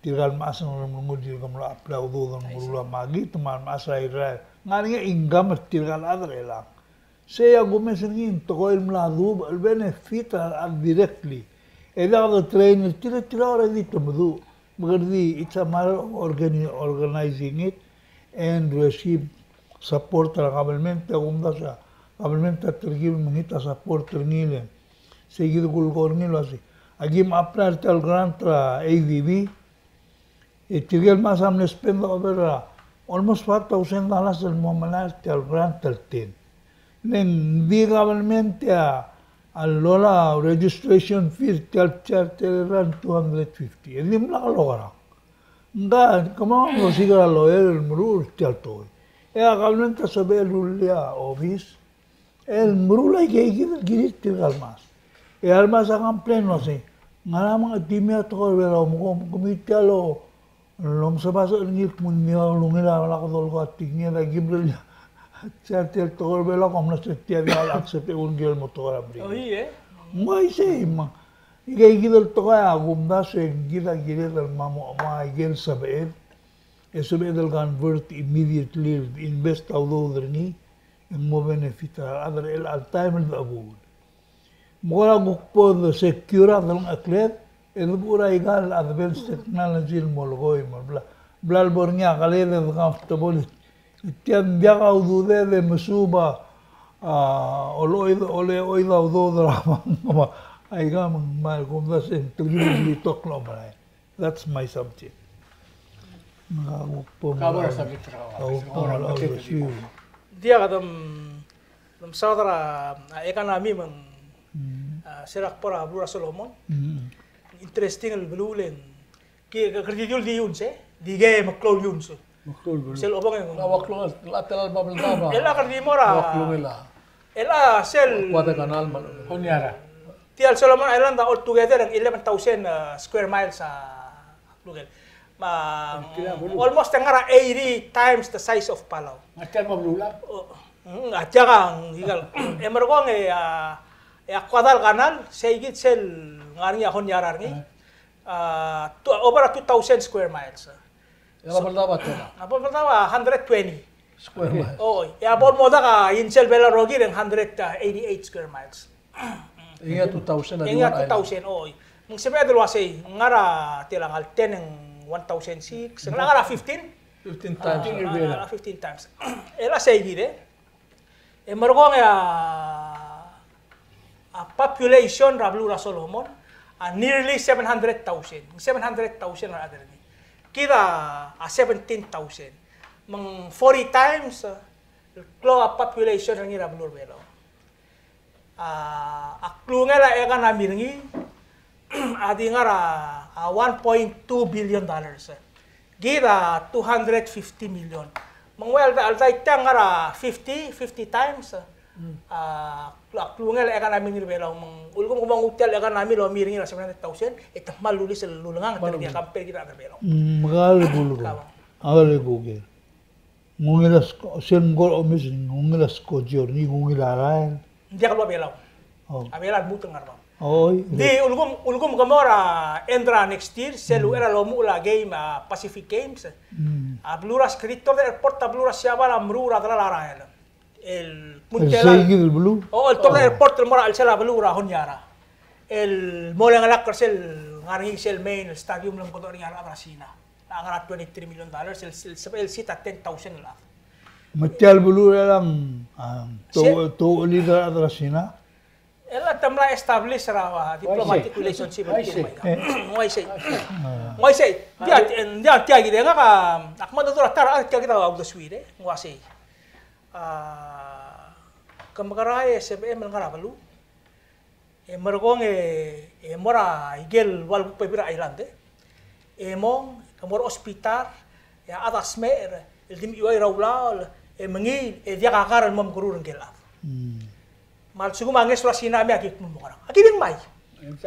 tirka el mechas el ngeremlengui el dirk mlo apply a udoud el meruul a makit me a mechas er a Irrai. Ngar er ngii a income er tirka el chad er chelechang. Sei a kumes er ngii ng tekoi el mla dubech el benefit er a rechad directly. E diak de train er tir, e tir a already te meduch. Me kede di, it's a matter of organi-, organizing it and receive support er a government, e a kumdasu a government a telkib el mekngit a support er ngii el. Sei kid a kulekoi er ngii el uasei, aki mo apply er tia el grant er a A D B, e tirke el mechas a mle spend over er a almost five thousand dollars el mo melai er tia el grant el ten. Le ng di government a, a loia a registration fee er tia el charter er a two hundred fifty. E dimlak lokerang. Ng ka, kemam a mlo osiik er a lawyer el meruul er tia el tekoi. E a government a sebechel el rullii a obis el meruul aikeikid el kirir tirka el mechas. E a remechas a complain el uasei, ngera me ng chetimii a tekoi er a Belau me kom, kemiu tia el lomesebasech er ngii el kmo ng di ungil a lak dolekoi a tekinged, aki mle rullii a charter el tekoi er a Belau, kom mla se tia di accept e ungil el mo tekoi er a Merikel. Ng uaisei me ng Ikeikid el tekoi a kumdasu e ng kid a kired el mo, mo, mo, aike el sebeched, e sebeched el convert immediately, invest a udoud er ngii, e ng mo benefit er a rechad er chelecha el taem el dechebuul. Me kora kuk bo de secure a delengchekled, e debuul er aika el advanced technology el mo lekoi me bla, bla lebo er ngii a keled e de comfortable. Tia ng diak a ududed e mesuub a, a, olechoid, olechoid a udoud er a bank me a, aika me ng kmal kumdasu e ng telkib el blitok el omerael. That's my subject. Me a kuk bo, cover subject er a, a kuk bo, a kuk bo. Diak a dem, dem saod er a, a, economy me ng, a, se er a kbo er a beluu er a Solomon. Interesting el beluu le ng Ki, ke, kede di dilu el di iungs, e? Di ke meklou el iungs. Meklou el beluu. Sel obong e ng. Ng ua klungel, a tela el Babeldaob a. Chelecha kede di mo er a. Ua klungel a. Chelecha sel. Guadalcanal me a. Honiara. Tia el Solomon Island a altogether e ng eleven thousand, uh, square miles a klungel. Me a, almost e ng ngar er a eighty times the size of Palau. Ngar tia el mo beluu el. O, mm, a tia kang, ikal. E merekong e a, e a Guadalcanal, seikid sel ngar er ngii a Honiara er ngii. A, two, over a two thousand square miles. E a Babeldaob a tela? A Babeldaob a hundred twenty. Square miles. Oi, e a bo el mo dak a insel Belau el rokir e ng hundred eighty-eight square miles. E ngii a two thousand a. E ngii a two thousand, oi. Me ng sebeched el uasei, ng ngar er a tela, ngar er a ten e ng one thousand six, ng ngar er a fifteen. Fifteen times. A, a, a, fifteen times. E le seikid e. E merekong e a, a population er a beluu er a Solomon a nearly seven hundred thousand. Seven hundred thousand a rechad er ngii. Kid a, a seventeen thousand. Me ng forty times, e, el klou a population er ngii er a beluu er a Belau. A, a klungel a economy er ngii, a di ngar er a, a one point two billion dollars. Kid a two hundred fifty million. Me ng ua el, el daitia ngar er a fifty, fifty times. A, a klungel a economy er ngii er a Belau. Me ng ulekum ke mo nguu tia el economy el omi er ngii er a seven hundred thousand, e te kmal lulis el ulengang, te ngii a compare kid er a rechad er a Belau. Mm, me ka le kulekoi. Ka bang. A le kuker. Ng ungil a sko-, sel mkor omes, ng ungil a skojo er ngii, ng ungil a rael. Ng diak el ua Belau. Oh. A Belau a lmuut el ngar er a bab. Oi. Ng di ulekum, ulekum ke mo er a Andorra next year, sel uchei er a lomuchel a game, a Pacific Games. Mm. A beluu er a Skrty, te ord er a airport a beluu er a Siabal a meruul er a delal a rael. El, el kmo ng sei kid el beluu? O, el te ord er a airport el mo er a chelsel a beluu er a Honiara. El mo olengelakl er sel ngar er ngii sel main, el stadium el mkedo er ngii a rechad er a Sina. A ngar er a twenty-three million dollars, el, el, el seat a ten thousand el chad. Me tia el beluu er chelechang, a, te, se- te uchelii a rechad er a Sina? E le te mla establish er a, a, diplomatic relationship er tir el mei. Ng uaisei. Ng uaisei. Ng diak, ng diak tia kid e ngak a, ak mo dodengei er a ta er a, tia kid a uldesuir, e. Ng uaisei. A, ke mekerang e sebechem el ngar er a beluu. E merekong e, e mo er a ikel ua el kuk bebil er a island, e. E mong, ke mo er a hospital, e a chad a smecher, el di mechiuaiu er a ulaol, e mengiil, e diak a kar el mo mekerur ngike el chad. Mm. Me a lsekum a ngeso er a Sina me aki kmo mekerang. Aki di ngmai.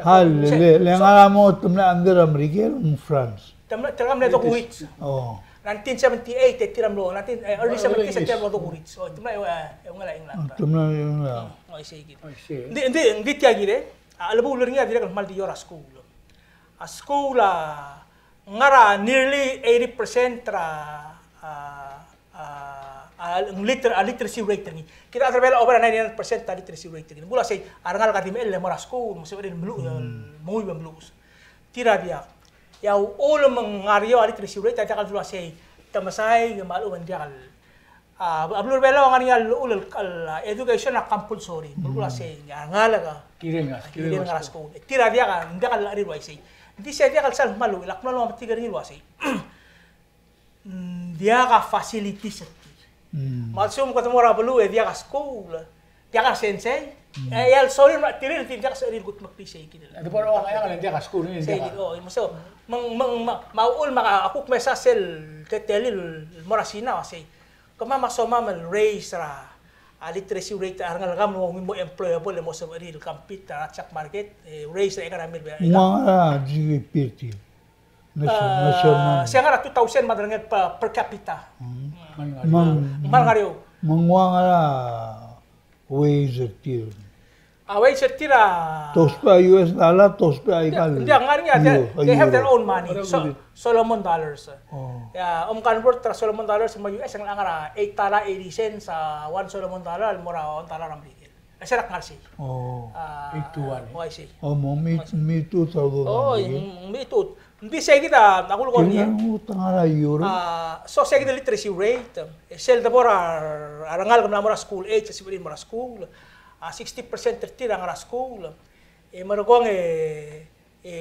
A le, le, le ngar er a mo te mla under er a Merikel, ng France. Te mla, te mla dokurits. Oh. Nineteen seventy-eight, e tir a mlo, nineteen, eh, early seventies, e tir a mlo dokurits. Oh, te mla, eh, e ungil a England. Oh, te mla, e ungil a. Mm, oh, isei kid. Oh, isei. Ng di, ng di, ng di tia kid e, a, a chelebuul er ngii a dirrek el kmal di eou er a skuul. A skuul a, ngar er a nearly eighty percent er a, a, a, a, liter-, a literacy rate er ngii. Kid a rechad er a Belau a over a ninety-nine percent a literacy rate er ngii. Ng kuk uaisei, a rengalek a di mechell el mo er a skuul, me sebechir el meluches, el menguiu e meluches. Tir a diak. E a uchul me ng ngar er eou a literacy rate, a diak el dulu uaisei, te mesaik me a lechub e ng diak el A, a beluu er a Belau a ngar er ngii a llechul el, el, a, education a compulsory. Belkul a sei, a rengalek a kirel ngar er a skuul. Tir a diak, ng diak el rir el uaisei. Ng di sei a diak el sal kmal ungil, ak mla metik er ngii el uaisei. Ng diak a facilities er tir. Me a lsekum kede mo er a beluu e diak a skuul, diak a sensei, e, e a lsorir me a tir el di diak a lsorir el kutmeklii sei kid el. Sei kid, o, me so, me ng, me ng, me a uchul me a kuk mesa sel teletelel el mo er a Sina, sei. Kemam a somam el raise er a, a literacy rate er a rengelekam el mo, mo employable e mo sebechir el compete er a job market, e raise er a economy er a Belau. Ng ua ngera a GDP er tir? National. Se ngar er a two thousand me a derengel per, per capita. Me ng ngar er eou. Me ng ua ngera a wage er tir? A wage er tir a, te ousbech a U S dollar, te ousbech a ikal. Ng diak, ng ngar er ngii a, they have their own money. So, Solomon dollars. Oh. Ia, om convert er a Solomon dollars me a U S, e ng ngar er a eight dollar eighty cents, a one Solomon dollar el mo er a one dollar a Merikel. E se er a kngar sei. Oh. Eight to one, e? Oh, I see. Oh, mo mi, mi tu ta do. Oh, mi tu. Ng di sei kid a, a kulekoi er ngii. Te ngar er a euro. A, so sei kid a literacy rate, e sel debo er a, a rengalek el mla mo er a school age, e sebechir el mo er a school, a sixty percent er tir a ngar er a school. E merekong e, e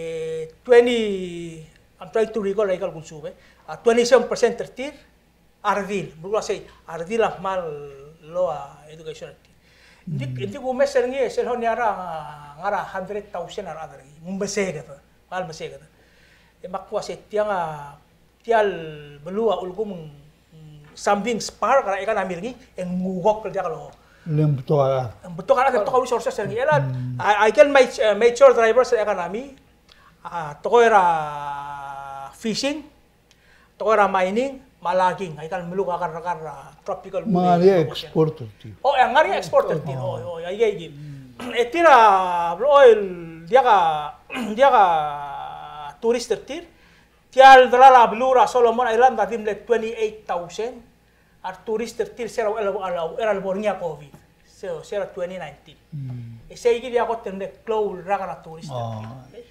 twenty, I'm trying to recall, aika el kulsubed, a twenty-seven percent er tir, a redil, belkul a sei, a redil a kmal low a education er tir. Ng di, ng di kumes er ngii, sel Honiara a ngar er a hundred thousand a rechad er ngii, ng meseked, kmal meseked. E me ak uase tiang a, tia el beluu a ulekum ng, something spark er a economy er ngii, e ng ungil el diak lo. Le ng betok a rechad. Ng betok a rechad, betok a resources er ngii. E le, a, aike el maj-, eh, major drivers er a economy, a, tekoi er a fishing, tekoi er a mining, me a logging, aika el meluk a kerrekar er a tropical wood. Me ng ngar er ngii a export er tir. O, e ng ngar er ngii a export er tir, o, o, aike, aike. E tir a, blechoel, diak a, diak a tourist er tir, tia el delal a beluu er a Solomon Island a di mle twenty-eight thousand, a retourist er tir se er a, er a, er a lebo er ngii a COVID. Se, se er a twenty nineteen. E sei kid a kot el mle klou el rak er a tourist er tir.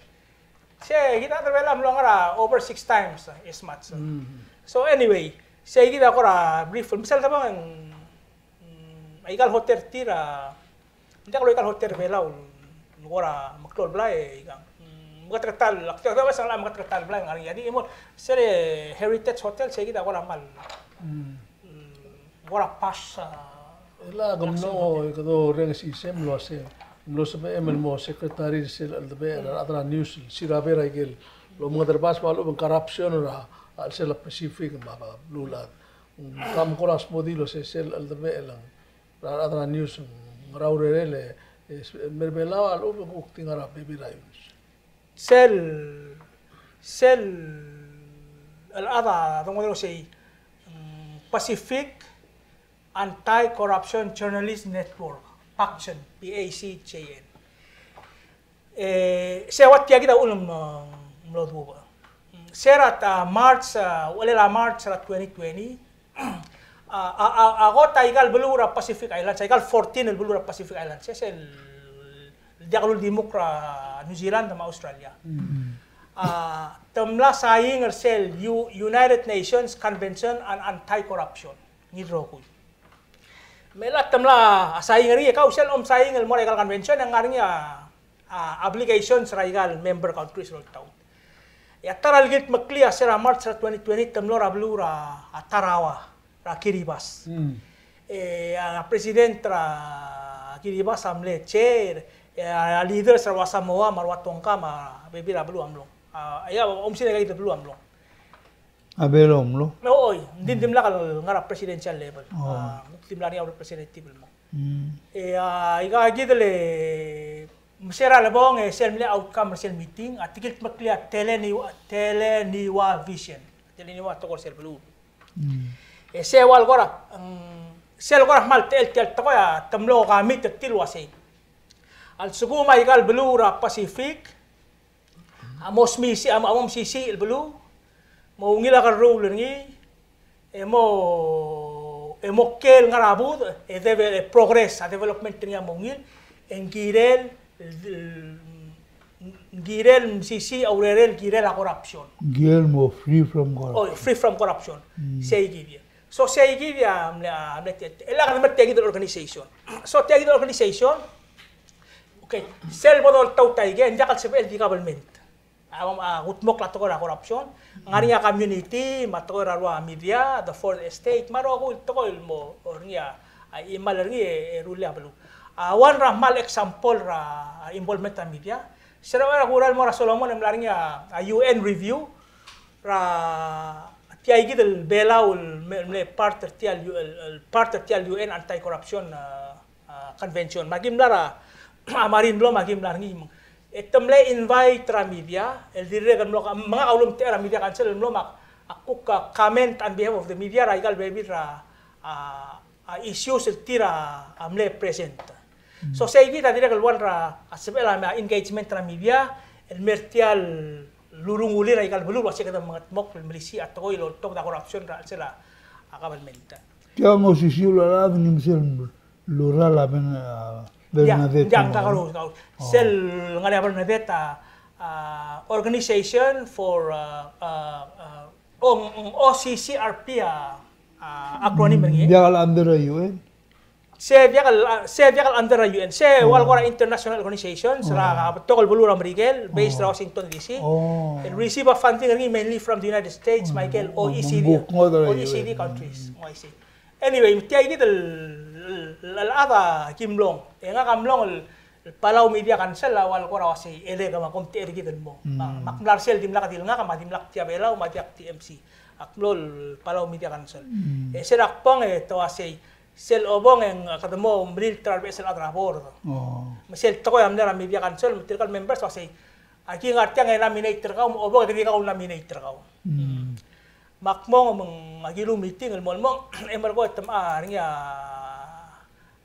Se kid a rechad er a Belau a mlo ngar er a over six times, uh, as much. So anyway, sei kid a kora brief, me sel debong, mm, aika el hotel er tir a, ng diak loika el hotel er a Belau el kora meklou el blai, e ikang. Mm, Meketeketang, ak di, ak di, ak di, meketeketang el blai el ngar er ngii a di, e mo, sel Heritage Hotel, sei kid a kora mal. Mm, kora pass, a, el a kemlo, e kede orrenges isei el mlo se, mlo sebechem el mo secretary er sel cheldebechel er a rechad er a news, el sirabel er a ikel, el omengederbas me a lechub e ng corruption er a, a chelsel a Pacific me a, me a beluulechad. Ng kora smodii el ua se sel cheldebechel er a, er a rechad er a news, ng ngera urerel e, e, mer Belau a lechub e ng kuk di ngar er a bebil er a news. Sel, sel, el chad a dongodel el ua sei, mm, Pacific Anti-Corruption Journalist Network, PACJN, P A C J N. E, sei a ua tia kid a uchul me ng mlo duubech. Se er a ta March, a, uchelel a March er a twenty twenty, a, a, a, a kot a ikal beluu er a Pacific Islands, a ikal fourteen el beluu er a Pacific Islands, e sel diak el uldimukl er a New Zealand me a Australia. Mm. A, te mla saing er sel U-, United Nations Convention on Anti-Corruption, ngii el rokui. Me a te mla saing er ngii, e kau sel omsaing el mo er a ikal convention, e ng ngar er ngii a, a, obligations er a ikal member countries el oltaut. E a ta er a lekildmeklii a se er a March er a twenty twenty, te mlo er a beluu er a, a Tarawa, er a Kiribati. Mm. E a president er a Kiribati a mle chair, e a leaders er a rua Samoa, me a rua Tonga, me a bebil er a beluu a mlo. A, ia, oumesingd a ikakid el beluu a mlo. A Belau a mlo? Oi, ng di, dimlak el ngar er a presidential level. Oh. A, ng dimlak er ngii a representative el mo. Mm. E, a, ikakid el, me se er a lebong, e sel mle outcome er sel meeting, a tekildmeklii a Teleniwa, Teleniwa Vision. Teleniwa a tekoi er sel beluu. Mm. E se ua el kora, mm, sel kora kmal techel tia el tekoi a te mlo commit er tir el ua sei. A lsekum a ikal beluu er a Pacific, a mo smisi-, a mo, a mo mesisiich el beluu, mo ungil a kerruul er ngii, e mo, e mo kiei el ngar er a budech, e deve-, e progress, a development er ngii a mo ungil, e ng kirel, ng kirel mesisiich a urerel kirel a corruption. Ng kirel mo free from corruption. Oh, free from corruption. Mm. Sei kid. So sei kid a mle, a mle tia, e le kede mer tia kid el organization. So tia kid el organization, okay, sel bo doltaut a ikei, e ng diak el sebechel di government a, a kudmokl a tekoi er a corruption, ng ngar er ngii a community, me a tekoi er a rua media, the fourth estate, me a rokui el tekoi el mo er ngii a, a chimal er ngii e, e rullii a beluu. A one er a kmal example er a involvement er a media, se er a uchei er a kurael el mo er a Solomon e mla er ngii a, a U N review, er a tia kid el Belau el me-, mle part er tia el U-, el, el part er tia el U N Anti-Corruption, a, a, Convention. Me aki mla er a, a Marin Law, me aki mla er ngii. E te mle invite er a media, el dirrek el mlo, me ngak a ulemtechei er a media council el mlo me ak, ak kuk, a, comment on behalf of the media er a ikal bebil er a, a, a issues el tir a, a mle present. Mm. So sei kid a dirrek el one er a, a sebechel a me a engagement er a media, el mer tia el lurungulir a ikal beluu el ua se kede mengedmokl el melisiich a tekoi el oltobed a corruption er a chelsel a, a government. Tia mo osisiu el chad, ng di sel Laura, a Bern-, a, Bernadette. Ia, ia, ng kakerous, kakerous. Oh. Sel ngar er ngii a Bernadette, a, a, organization for, a, a, a, O-, O C C R P a, a, acronym er ngii. Diak el under a U N? Se diak el, se diak el under a U N. Se ua el kora international organizations, er a, a betok el beluu er a Merikel, based er a Washington D C. Oh. El receive a funding er ngii mainly from the United States, me a ikel O E C D, O E C D countries. Oh, I see. Anyway, me tia kid el, el, el chad a ki mlong. E ngak a mlong el, el Palau Media Council a ua el kora uasei, e le kemam a kom te er kid el mo. Mm. Me ak mla er sel dimlak di el ngak, me a dimlak tia Belau, me a diak T M C. Ak mlo el Palau Media Council. Mm. E sel ak bong e te uasei, sel obong e ng kede mo melilt er a rebesel chad er a board. Oh. Me sel tekoi a mle er a Media Council, me tirka el members uasei, aki ngar tiang e nominate er kau, me obong e kede di kau nominate er kau. Mm. Me ak mong me ng aki lu meeting el mo, el mo, e merkong e te mla er ngii a,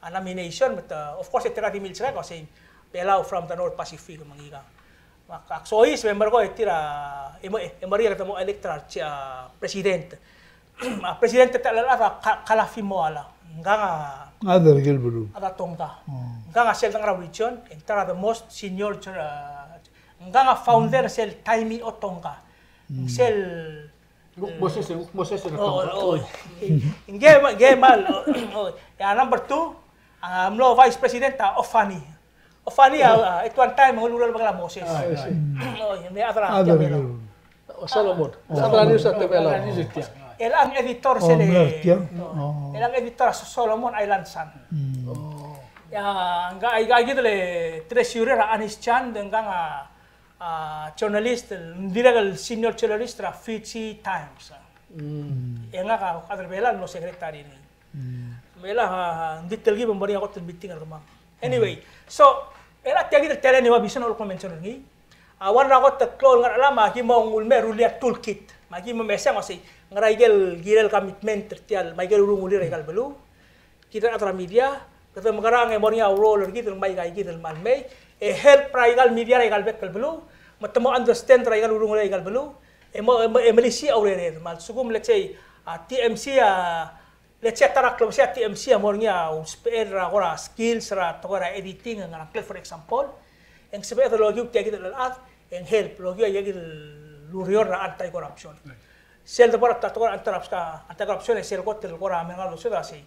a nomination, me te, of course, e te er a di milsek a uasei Belau from the North Pacific me ngika. Me ak, ak soiseb e merkong e tir a, e mo, e mo er ngii a kede mo elect er a, a president. A president er tia el chad a Ka-, Kalafi Moala. Ngkang a, a chad er a ikel beluu. A chad er a Tonga. Oh. Ngkang a sel dengar er a region, e ng ta er a the most senior, a, ngkang a founder sel Taimi o Tonga. Mm. Sel Nguk Moses, nguk Moses, oh, oh, oh. Ngke ma-, ngke mal, oh, oh. E a number two, a mlo vice president a Ofani. Ofani a, a, at one time, ng ulureor el bek el Moses. Oi, me a chad er a Belau. Solomon. A chad er a news er a Belau. Chelechang editor sel, chelechang editor a Solomon Island Sun. Ia, ngka, aika, aika kid el treasurer a Anis Chan, ngkang a, a, journalist, dirrek el senior journalist er a Fiji Times. E ngak a chad er a Belau el mo secretary er ngii. Me a, a, ng di telkib e ng mo er ngii a kot el meeting er kemam. Anyway, so, e a tia kid el talent e ua Bison a lak el mention er ngii. A, one er a kot el klou el ngar er a chelam a ki mo nguu el mei e rullii a toolkit. Me a ki mo mesang el uasei, ngera ikel kirel commitment er tia el, me a ikel urungulir er aika el beluu. Kid el chad er a media, kede mekerang e mo er ngii a role er kid el ngmai aika kid el kmal mei, e help er aika el media er aika el bek el beluu, me te mo understand er aika el urungulel aika el beluu, e mo, e mo, e melisiich a urered. Me a lsekum, let's say, a, T M C a, let's say, a ta er a klebesei a T M C a mo er ngii a usbechel er a kora skills er a tekoi er a editing, ngerang, for example, e ng sebeched el okiu tia kid el chad, e ng help el okiu aika kid el ureor er a anti-corruption. Sel debo er a tekoi er a anti-corruption, anti-corruption e sel kot el kora me ngar er a losodel a sei.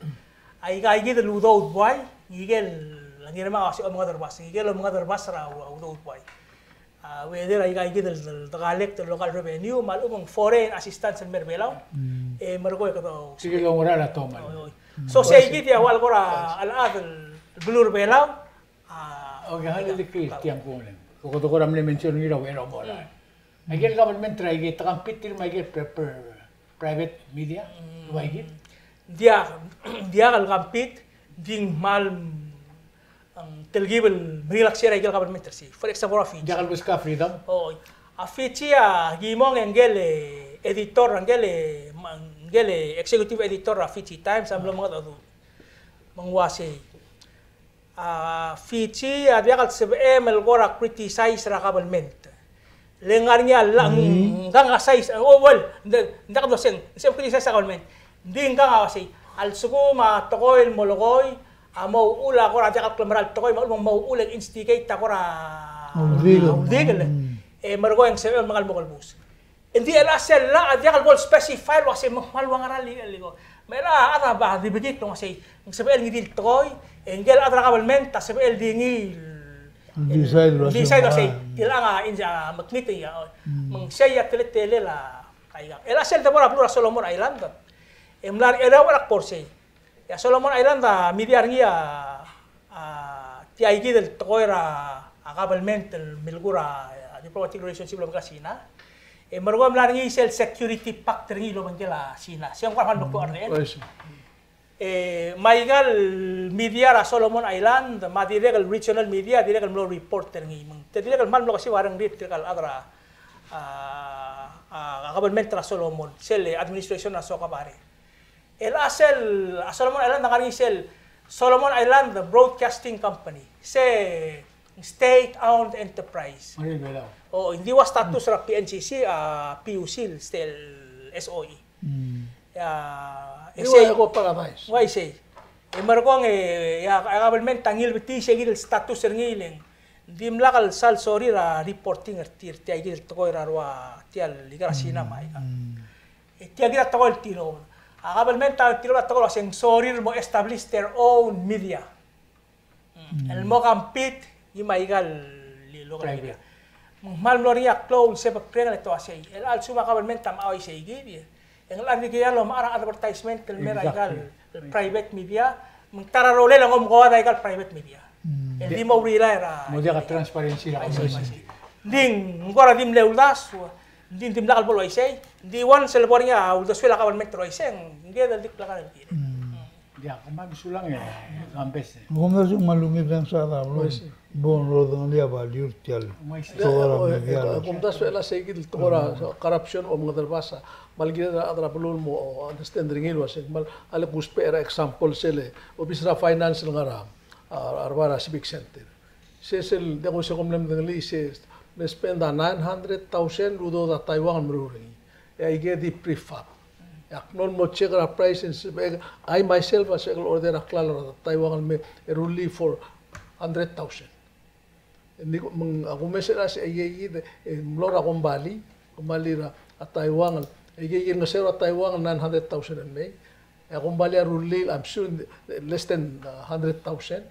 Aika kid el udoud buai, ngikel, ngirmang a sei omengederbas, ngikel omengederbas er a udoud buai. A, whether aika kid el, el collect el local revenue, me a lechub e ng foreign assistance el mer Belau, e merekong e kede. Oi, oi. So sei kid a ua el kora chelechad el beluu er Belau, a, okay, hale di kid tiang kung. Kede kora mle mention er ngii er a uchei er a omorael. Aike el government er a, aike te compete er me aike el pri-, pri-, private media, ua aike? Diak, diak el compete, ng di ng kmal, mm, telkib el merilaksier aike el government er sei. For example, a Fiji. Diak el beskau a freedom? Oi. A Fiji a, ki mong e ngike el editor, ngike el, ma-, ngike el executive editor er a Fiji Times, a mlo mengedecheduch. Me ng uasei. A, Fiji a diak el sebechem el kora criticize er a government. Le ngar er ngii a llach, ngkang a size, oh, well, ng di, ng diak el doseng, ng sebechem criticize er a government. Ng di ngkang a uasei, a lsekum a tekoi el molekoi a mo uchul a kora diak el klemerang el tekoi, me a lechub e ng mo uchul e ng instigate a kora uldikel. Uldikel. E merekong e ng sebechem el mengal mo kelebus. Ng di chelecha sel llach a diak el bo el specify el uasei me ng kmal ua ngera el, el, el, me a chad a ba di betik el uasei, ng sebechel ngii di el tekoi, e ngike el chad er a government a sebechel di ngii el decide el uasei, decide el uasei, tilechang a, in, a, mekngit ia, me ng sei a teletelel a, aikang. Chelecha sel debo er a beluu er a Solomon Island, e mla er a, e mla er a kbo er sei. E a Solomon Island a media er ngii a, a, tia kid el tekoi er a, a, government el milekoi er a, a, diplomatic relationship el obengkel a China. E merekong e mla er ngii sel security pact er ngii el obengkel a China. Se ng kora kmal meklou a rdechel. E me aika el media er a Solomon Island, me a dirrek el regional media, dirrek el mlo report er ngii. Me ng te dirrek el kmal mlo kesib a rengrir tirka el chad er a, a, a, government er a Solomon, sel administration er a Sokabare. Chelecha sel, a Solomon Island a ngar er ngii sel Solomon Island Broadcasting Company. Se state-owned enterprise. Oi, Belau. O, ng di ua status er a P N C C, a, P U C, el sel S O E. Ia, e sei. Ua isei. E merekong e, ia, a government a ngilbetii sei kid el status er ngii le ng dimlak el sal sorir a reporting er tir, tia kid el tekoi er a rua, tia el ikal China me aika. E tia kid a tekoi el tilobed. A government a tilobed a tekoi el uasei ng sorir el mo establish their own media. El mo compete ngii me aika el local media. Me ng kmal mlo er ngii a klou el sebekreng el te uasei. Chelecha el lsekum a government a mechau a isei kid, e ng locha dikea el omechar a advertisement el mer aika el private media, me ng ta er a rolel a ng omekoad aika el private media. El di mo rely er a. Mo diak a transparency er a government. Ng di ng kora di mle uldasu, ng di dimlak el bo el uaisei, ng di once el bo er ngii a uldesuel a government el uaisei, ng kired el di klekar el kirel. Diak, me a mesulang e, Kambes. Ng kumdasu me a lungil, thanks a Tablo. Bo lodengelii a value er tia el tekoi er a media. Kumdasu e a sei kid el tekoi er a corruption, omengederbas a, me a le kired a rechad er a beluu el mo understand er ngii el uasei, me a le kusbech er a example sel obis er a finance el ngar er a, a, a reba er a Civic Center. Se sel, diak kuk se kom mle medengelii, se mle spend a nine hundred thousand el udoud er a Taiwan el meruul er ngii. E aike di prefab. E ak mlo mo check er a price e ng sebechek, I myself a sebechek el order a klalo er a Taiwan el me rullii for hundred thousand. E ng di, me ng, a kumes er a se aike kid, e ng mlo er a kombalii, kombalii er a Taiwan el, aike kid ngeseu er a Taiwan el nine hundred thousand el mei. E a kombalii a rullii, I'm sure, less than, uh, hundred thousand.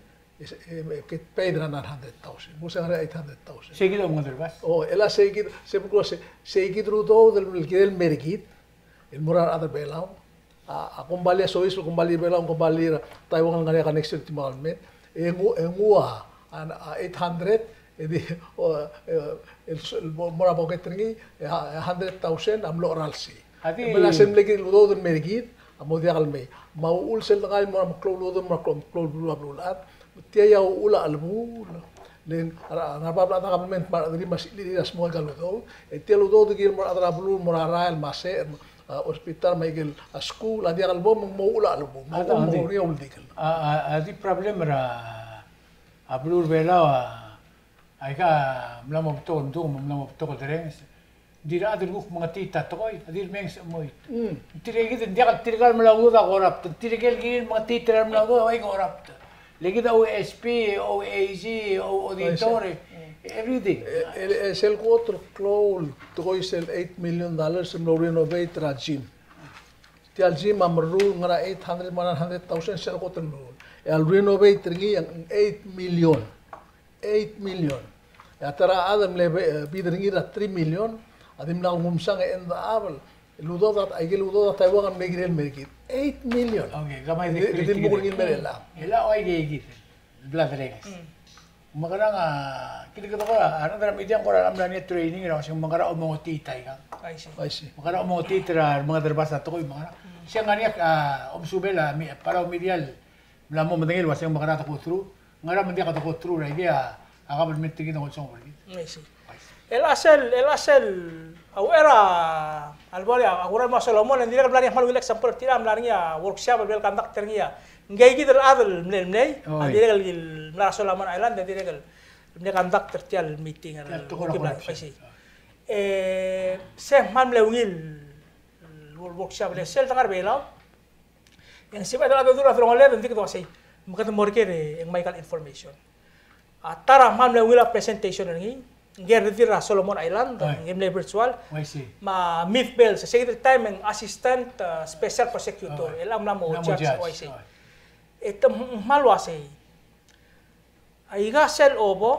E, e, e, get paid er a nine hundred thousand. Mo se ngar er a eight hundred thousand. Sei kid a omengedecheduch. O, e le sei kid, se kuk se, sei kid el udoud el kirel el mer kid el mo er a rechad er a Belau. A, a kombalii a soiseb el kombalii er a Belau, kombalii er a Taiwan el ngar er ngii a connection er a Taiwan el mei. E nguu, e nguu a, a, a eight hundred, e di, o, e, el, el mo, mo er a pocket er ngii, e a, a hundred thousand a mlo er a lsei. A di. E me a sel mle kid el udoud el mer kid a mo diak el mei. Me a uchul sel dengai el mo er a meklou el udoud el mo er a meklou, meklou el beluu, a beluulechad. Tia a uchul a chelebuul. Le ng, a, a, a, a government me a rechad er ngii me a silichir a smoke el udoud. E tia el udoud el kirel el mo er a rechad er a beluu, mo er a rael me a secher, a, hospital me a ikel, a, skuul, a diak el bo, me ng mo uchul a chelebuul. Me a uchul me ng mo er ngii a uldikel. A, a, a di problem er a, a beluu er a Belau a, aika mla mo betok el mdung, mla mo betok el derrenges. Ng di a rechad el kuk mengetiit a tekoi, a di el menges e chemoit. Mm. Tirke kid, ng diak, tirke el mla udoud a corrupt. Tirke el kirel mengetiit er a mla udoud a ua corrupt. Le kid a O S P, O A G, o auditor, e, everything. E, e, e sel kot el klou el tekoi sel eight million dollars el mlo renovate er a gym. Tia el gym a meruul ngar er a eight hundred me a nine hundred thousand sel kot el meruul. E a renovate er ngii a ng eight million. Eight million. E a ta er a chad el mle be-, bid er ngii er a three million, a dimlak el nguu msang e ng diak el udoud a, aike el udoud a Taiwan a mle kirel el mer kid. Eight million. Okay, kemam a di, di, di, di, di, di, el mle er ngii el mer chelechang. E le ua aike kid el bla derrenges. Mm. Me ngerang a, kid kede ko er a, a rechad er a media ng ko er a mla er ngii a training er a uasei me ngerang a omengotiit aikang. I see. I see. Me ngerang a omengotiit er a, me ngerang a remenges a tekoi me ngerang. Mm. Se ng ngar er ngii a, a, omesubel a, mi-, Palau Media el mla mo medengei el uasei me ngerang a de go through. Ngerang me ng diak de go through er a ikei a, a government er kid a olsong er kid. I see. El a sel, el a sel, a uchei er a, a lebo er a, a kuk mo er a Solomon, e ng dirrek el mla er ngii a kmal ungil example er tir a mla er ngii a workshop el bla leconduct er ngii a. Ngii kid el chad el mle, mlei, a dirrek el mla er a Solomon Island, a dirrek el mle conduct er tia el meeting er a. Tia el tekoi er a corruption. I see. E, se kmal mle ungil el workshop el sel dengar er a Belau. E ng sebeched el chad el dul er a delongeled e ng di kede uasei, me kede mo er ker e ng mei aikal information. A ta er a kmal mle ungil a presentation er ngii, ngii a redil er a Solomon Island, ngii a mle virtual. Me a Mith Bells, se kid el taem e ng assistant, uh, special prosecutor, el mla mo judge, uaisei. E te kmal uasei. Aika sel obo,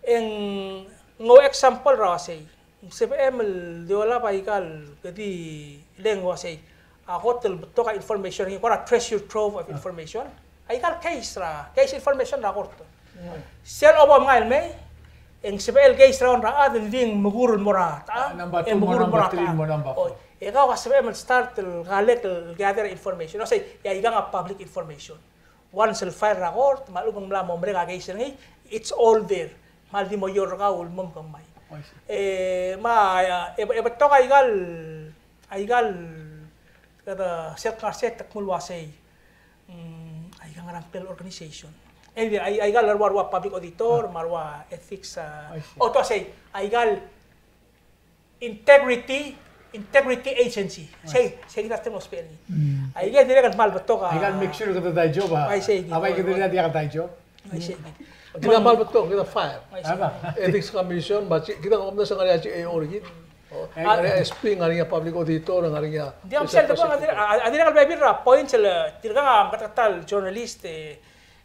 e ng, ng example er a uasei. Ng sebechem el di olab aikal, kede di le ng uasei. A kot el betok a information, ng ko er a treasure trove of information. Aikal case er a, case information er a kort. Sel obo a mngai el mei, e ng sebechel case er a on er a chad, e ng di ng mekur el mo er a ta, e mekur el mo er a ta. E kau a sebechem el start el collect el gather information. Uasei, e aikang a public information. Once el file er a kort, me a lechub e ng mla mo merek a case er ngii, it's all there. Me ng di mo ior er kau el mo mkemai. E, me a, e, e betok aikal, aikal, kede sel kngar se te kmo el uasei. Mm, aikang a ngerang el organization. E, ai, aikal ua, ua public auditor, me a ua ethics, a, o te uasei, aikal Integrity, integrity agency. Sei, sei kid a term el ousbech er ngii. Aike a dirrek el kmal betok a. Aika el make sure kede dai job a. Ai, sei kid. A bai kede diak dai job. Ai, sei kid. Kid a kmal betok, kid a five. Ai, sei. Ethics Commission, me a chi-, kid a kom mesa ngar er ngii a G A O er kid. Ngar er ngii a S P, ngar er ngii a public auditor, ngar er ngii a. Ng diak sel de bo, a dirrek, a dirrek el bebil er a points el, tirkang a meketeketang el journalist, e,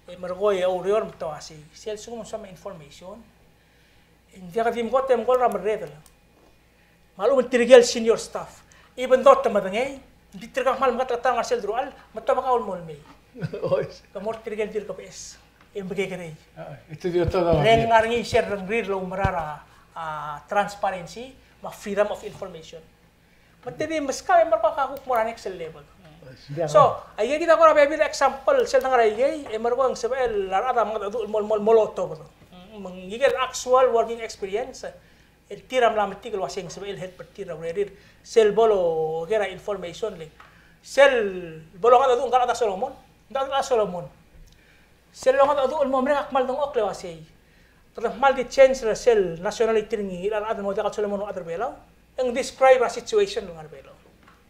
e merekong e oureor me te uasei. Sel lsekum ng soam a information. Ng diak di mkot e mkol er a merredel. Me a lechub e ng tirke el senior staff. Even though te medengei, ng di tirka kmal meketeketang el ngar sel deruchall, me te obekau el mo el mei. Ke mo er tirke el dirk beches. E mekekerei. Le ng ngar er ngii sel rengrir el oumera er a, a, transparency, me a freedom of information. Me te di meskau e merekong e kuk mo er a next level. So, aike kid a kora bebil el example, sel dengar er a ikei, e merekong e ng sebechel a rechad a mengedecheduch el mo, mo, mo lotobed. Me ng ikel actual working experience, el tir a mla metik el uasei ng sebechel help er tir a urerir, sel bo loker a information le. Sel bo longedecheduch ngka el chad er a Solomon, ngka el chad er a Solomon. Sel longedecheduch el mo merek a kmal dengchokl el uasei. Kede kmal di change er sel nationality er ngii el chad el mo diak el Solomon el chad er a Belau. E ng describe er a situation el ngar er a Belau.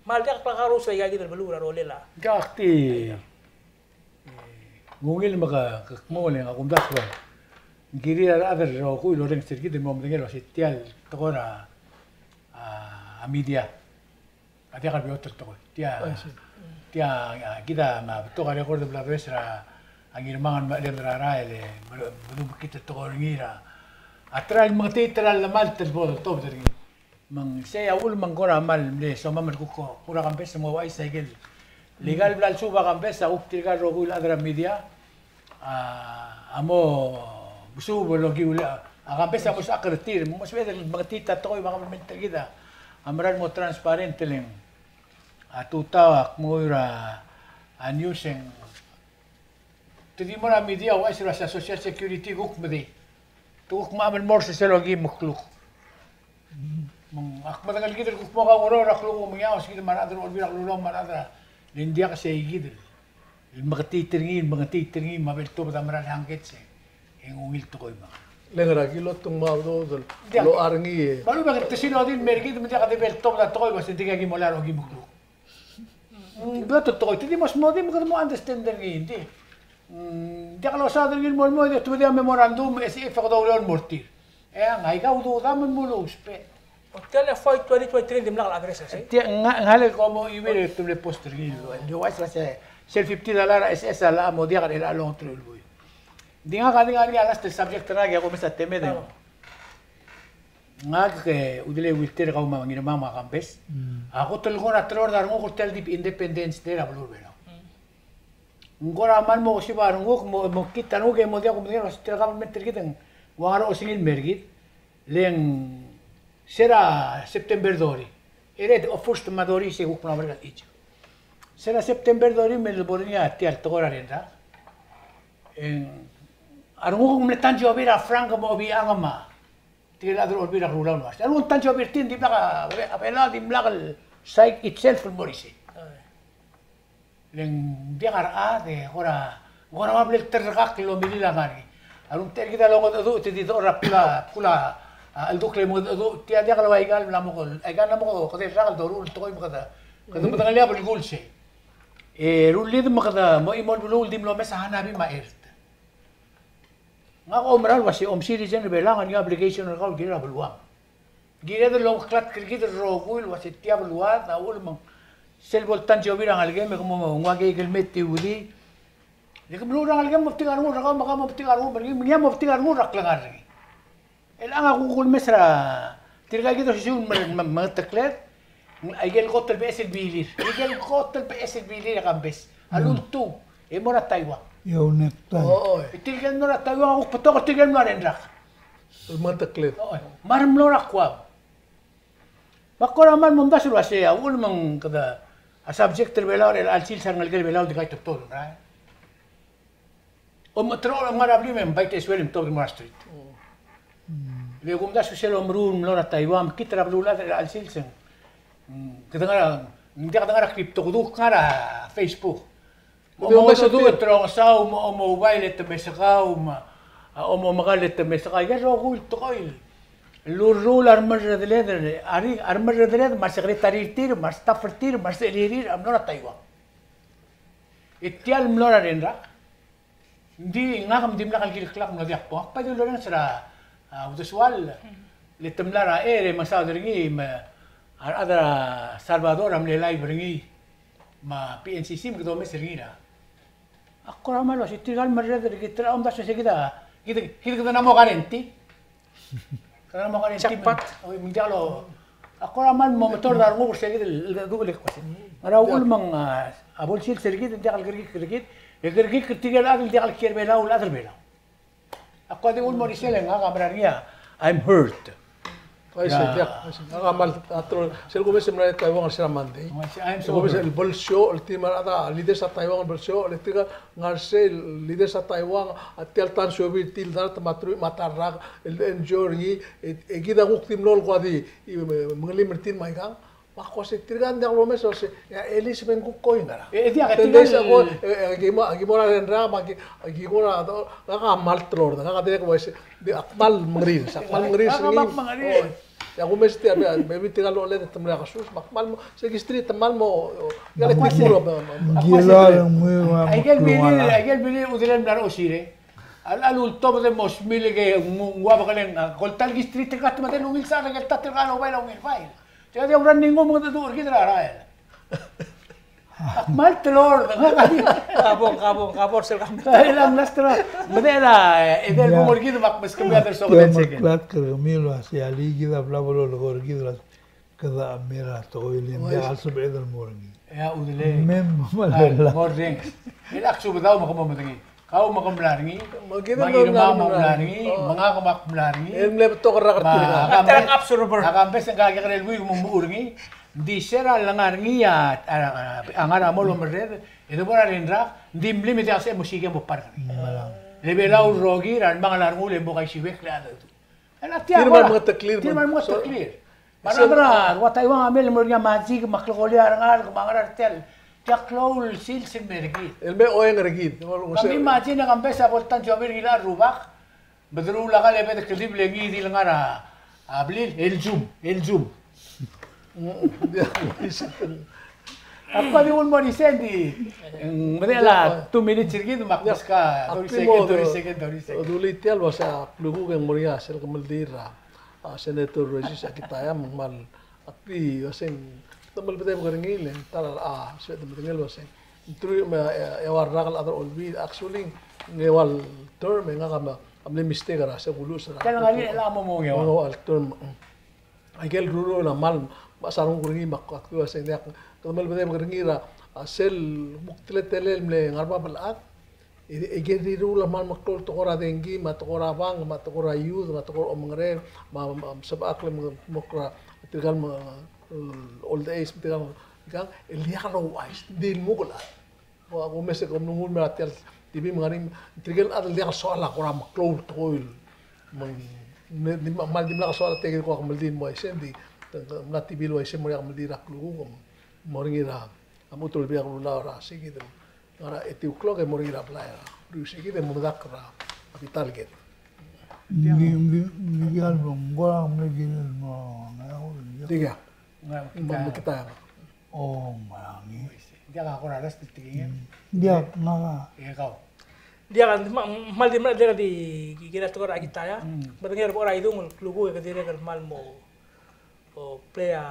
Kmal diak el kakerous er aika kid el beluu er a rolel a. Diak di. Ng ungil me ke, ke kmo le ng a kumdasu el. Ng kirir a rechad el rokui el orrenges er kid el mo medengei el uasei tia el tekoi er a, a, a media. A diak el beot el tekoi. Tia, tia, a, kid a mla betok a record el bla does er a, A Ngirmang me a Cheleb er a rael e, me, me, me, mekngit el tekoi er ngii er a, a try el mekngit er a llemalt el bo ltobed er ngii. Me ng sei a uchul me ng kora mal mle somam el kuk, kuk er a Kambes me ng ouchais a ikel. Le ikal bla lsuub a Kambes a kuk tirka el rokui el chad er a media a, a mo mesuub el okiu el, a Kambes a mo sechakl er tir, me ng mo sebeched el mekngit a tekoi me a kabelment er kid a mera el mo transparent el ng. A tutau ak menguiu er a news e ng te di mo er a media ouchais er a se a Social Security kuk medei. Te kuk mo mla mo er sel okiu me kluk. Me ng ak medengelkid el kuk mo kaungeror er a kluk me ng ouchais kid me a rechad er a Olbiil er a Kelulau me a rechad er a, le ng diak sei kid el mekngit er ngii, mekngit er ngii me a bo ltobed a mera el hangkets e ng ungil tekoi me a. Le ngera kilo tung me a udoud el locha er ngii e. Me a lechub e te sel odil el mer kid me ng diak de bo ltobed a tekoi me a se ng diak ki mo lak er a okiu me kluk. Mm, beot el tekoi, te di mo smodii me kede mo understand er ngii, ng di. Mm, diak losaod er ngii el mo, mo, di tubedii a memorandum, e se e fekdou el mo er tir. E a ngai kau dudam el mo lousbech. O tia el F Y twenty twenty-three el dimlak el address, e sei? Tia, nga, ngak le ko mo email e te mle post er ngii el, el, el, sel fifty dollar a S S a locha mo diak er chelecha el ongeteruich el buil. Ng di ngak a di ngar er ngii a last el subject er ngak e ak omes a temed e ng. Ngak e, Udelei Wilter, kau me a Ngirmang me a Kambes. Mm. A kot el kora telord a renguk er tia el di Independence Day er a beluu er a Belau. Mm. Ng kora mal mo osiba a renguk, mo, mo kit a renguk e mo diak kumdasu er tia el government er kid e ng ua ngar er a osengel el mer kid. Le ng se er a September thirty. Ere, o, first me a thirty se kuk mla merek a issue. Se er a September thirty me le bo er ngii a tia el tekoi er a rengrak. E ng, a renguk a mle tansiobi er a Frank me a Obichang me a tirke el chad er a Olbiil er a Kelulau el uasei, a lechub e ng tansiobi er tir, ng dimlak a, a Belau a dimlak el cite itself el mo er isei. Le ng diak a rechad e kora, kora ua bla el terrekakl el omilil a ngar er ngii. A lechub e ng techa er kid a longedecheduch, te di dechor er a bkul a, bkul a, a, cheldukl e mengedecheduch, tia diak el ua ikal mla mo, ikal mla mo kedei el rak el doruul el tekoi me kede, kede medengelii a belkul sei. E rullid me kede mo chimo el beluu el di mlo omes a hanabi me a ert. Ngak a oumera el uasei, om citizen er a Belau, ng ngar er ngii a obligation er kau el kirel a beluam. Kired el omeklatk er kid el rokui el uasei tia beluad a uchul me ng sel bo el tansiobi er a ngelekem e ke mo nguu a keik el me tiudii. Le ke meluchel er a ngelekem mo metik a rengul er kau me kau mo metik a rengul er ngii, me ngii a mo metik a rengul er a klengar er ngii. Chelechang a kuk ulemes er a tirka el kid a osisiu el me, me, mengetekled, aike el kot el beches el bilir. Aike el kot el beches el bilir e Kambes. A lultuu, e mo er a Taiwan. E a necktie. Oi. E tirke el mlo er a Taiwan a kuk betok er tirke el mlo er a rengrak. El mengetekled. Oi. Me a remlo er a Guam. Me ak kora mal mo omdasu el uasei a uchul me ng kede, a subject er a Belau er chelecha el sils a rengelekel a Belau a di kaitebetol, right? Om, te, om ngar er a blim e might as well me tobed el mo er a street. Mm. Le kumdasu sel omeruul el mlo er a Taiwan, me kid er a beluulechad er chelecha el sils e ng, mm, kede ngar er a, ng diak de ngar er a crypto, kede kuk ngar er a Facebook. Kede omes a du, te rongesau, me, me mobile e te mesekau, me, a, me, me mekall e te mesekau, aike el rokui el tekoi el urruul a remerredereder, a re, a remerredereder, me a secretary er tir, me a staff er tir, me a sechelirir, a mlo er a Taiwan. E tia el mlo er a rengrak. Ng di ngak me dimlak el kileklak me ng diak bo. Ak bai di ulerrenges er a, a, uldesuel, le te mla er a, e, e mesaod er ngii me a rechad er a Salvador a mle live er ngii me a P N C C me kede omes er ngii er a. Ak kora mal uasei tirka el merreder er kid, te omdasu se kid a, kid, kid, kid a mo guarantee. Kede mo kar jackpot. Oi, me ng diak lo. Ak kora mal mo metord a renguk er se kid el, el, el, el, el, ngera uchul me ng, a, a bo el sils er kid, ng diak el kerekikl er kid, e kerekikl er tirke el chad el diak el kiei er a Belau, el chad er a Belau. Ak kora di uchul mo er isei e ngak a mera er ngii a, I'm hurt. Aisei, diak, aisei. Ngak a mal, a tro, sel kumes e mla er a Taiwan er se er a Monday. Aisei, I'm so hurt. Kumes el bo el show, el team er a, a leaders er a Taiwan el bo el show, el tirka ngar er sei, leaders er a Taiwan, a tia el tansiobi er tir el dart me a truich me a ta el rak, el enjoy er ngii, e, e kid a kuk di mlo el kua di, e, mengelim er tir me aikang, me ak uasei tirka ng diak lomes el uasei, e, at least me ng kuk koi ngera. E, e, diak, ten days ago, e, e, aki mo, aki mo er a rengrak, me aki, aki mo er a, ngak a mal telord, ngak a dirrek el uasei, di ak mal mengeriil, ak mal mengeriil, ngak a mal mengeriil. Oi. E a kumes tia, me, me tirka el oled e te mla kesus, me ak mal mo, se ki street te mal mo, o, ia le kuk muro, me, me, me, aike el bilir, aike el bilir, Udelei el mla er a osirei. A, a lultobed e mo smil e ke ng ua bekeleng, a, ko el ta el ki street er a kate me te ungil sal e ke ta tirka el obail a ungil bail. Tia di a running nguu me ng mengedecheduch er kid er a rael. Ak kmal telor, kabong, kabong, kabong, sel kabong. Ai, lang last round. Medechel a, e, edei el bung er kid me ak meskemiu a der soak el second. Klatk er kemiu el uasei, alii, kid a bla bo lolekoi er kid el uasei, kede mera tekoi el, ng diak el sebeched el mo er ngii. E a udele. Mem, a, mala. Mo er ngii. E ak subedau me ke mo medengei. Kau me ke mla er ngii, me a Ngirmang me a mla er ngii, me ngak me ak mla er ngii. El mle betok el rak er tirka. Ak a mbes, ak a mbes e ng kakekerei el buik me ng mo er ngii. Ng di se er a lengar er ngii a, a, a ngar er a mall el omerreder, e de bo er a rengrir, ng di mlim e diak se mo siik e mo park er ngii. Le Belau el rokir a remengal a rengul e mo kaisiuekl e a dedu. E a tia, tir me a remengeteklir. Tir me a remengeteklir. Me a rechad er a Guataiwang a mei el mo er ngii a magic me a klekolia er ngii, me a ngar er tia el, tia klou el sils el mer kid. El me oeng er kid. Ka imagine e ke mbes a bo el ta el job er ngii el rubak, me deruul a kall e bo de kldibel e ngii di el ngar er a, a blil, el zoom, el zoom. Ak kmal di ungil mo er isei, ng di, ng medechel a two minutes er kid, me ak meskemiu a thirty second, thirty second, thirty second. Dulii tia el uasei a klukuk e ng mo er ngii a sel kemeldiil er a, a, Senator Regis Akitaya, me ng kmal, ak di uasei, te melbedebek er ngii le, ta er a, a, se te medengei el uasei. Ng truich me a, e, eua el rak el chad er a Olbiil, actually, ng eua el term, e ngak a mle mistake er a, se kuluches er a. Tia el ngar er ngii el mo mo ng eua el term. Aike el ruruul a kmal, me a sa renguk er ngii me ak, ak di uasei ng diak, kede melbedebek er ngii er a, a sel kuk teletelel el mle ngar er a bab el chad. E, e aike el ruruul a kmal meklou el tekoi er a dengki, me a tekoi er a bank, me a tekoi er a youth, me a tekoi er a omengereng, me a, me a, me a sebechakl el mo, mo er a tirka el me, e, old age, me tirka el, tirka el diak louchais, ng di lmuk el chad. Ko, ko mes e kom lungul me er tia el T V me ng ngar er ngii, tirke el chad el diak el soal a kora meklou el tekoi el. Me ng, me, di, me, me dimlak el soal a tekoi el ko a kemeldiil el mo uaisei, ng di, te, te, mla T V el uaisei el mo er ngii a kemeldiil er a klukuk, kom mo er ngii er a, a mo ulterekokl er a llach er a sei kid el ngar er a eight o'clock e mo er ngii er a blai er a uriul sei kid e mo medakl er a bita el ked. Ng di, ng di, ng di diak el bong, ng kora mle kirel mo, ng diak. Ng diak. Ng diak. O, ng diak a kora last el tekingel. Ng diak, ngak a. Diak, me, me, kmal di mla diak di kirel a tekoi er a Akitaya. Medengei er a bo er a idung el klukuk e ke dirrek el kmal mo, o, play a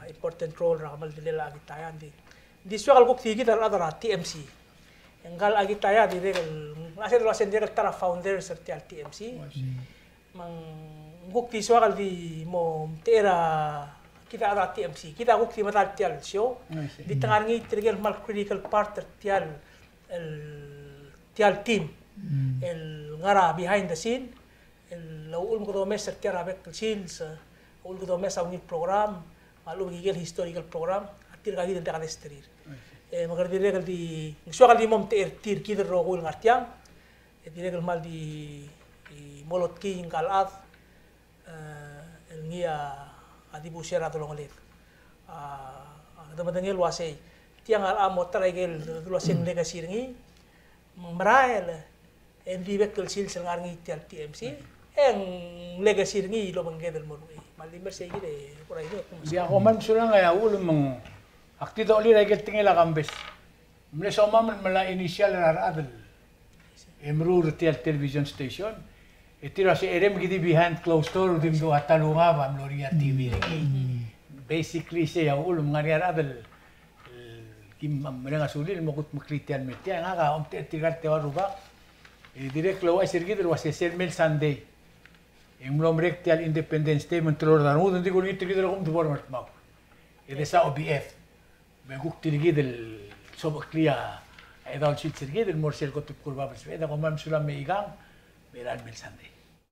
important role er a kemeldiilel a Akitaya, ng di. Ng di soak el kuk di kid a rechad er a T M C. E ngka el Akitaya a dirrek el, ng uasei, ng uasei ng dirrek el ta er a founders er tia el T M C. Me ng kuk di soak el di mo omtechei er a kid a rechad er a T M C. Kid a kuk di medal tia el show. Di te ngar er ngii tirke el kmal critical part er tia el, el, tia el team. El ngar er a behind the scene. El uchul me kede omes er tia er a bek el sils, uchul me kede omes a ungil program, me a lechub e aike el historical program, a tirka kid el diak desterir. E me kede dirrek el di, ng soak el di mo omtechei er tir kid el rokui el ngar tiang, e dirrek el kmal di, di mo lotkii ngka el chad, e, el ngii a, a dibus er a delongeled. A, a, kede medengei el uasei, tiang a, a mo ta er a ikel, el uasei ng legacy er ngii, me ng merael, e ng di bek el sils el ngar er ngii tia el T M C, e ng legacy er ngii el obengked el mo er ngii. Me a lime er sei kid e, kora idung. Ng diak, kom kmal mesulang e a uchul me ng, ak di dolir a ikel tekingel a Kambes. Mle somam el melai a initial er a rechad el meruul er tia el television station. E tir a se, e rem ki di behind closed door, di mdu a ta el ungab a mlo er ngii a T V er ngii. Basically, sei a uchul me ng ngar er ngii a rechad el, el kim mereng a sulel el mo kudmeklii tia el me tia, ngak a omtechei er tirka el teua el rubak. E dirrek el ouchais er kid el uasei sel mei el Sunday e ng mlo merek tia el Independence Day me ng teloi er a rengud, ng di kulengit er kid el kmo ng di bo er a Ngardmau. E de sa O B F. Me kuk tir kid el sobecheklii a chedaol sils er kid el mo er sel kot el bkul bab el sebeched, e kom kmal mesulang me ikang, me er a mei el Sunday.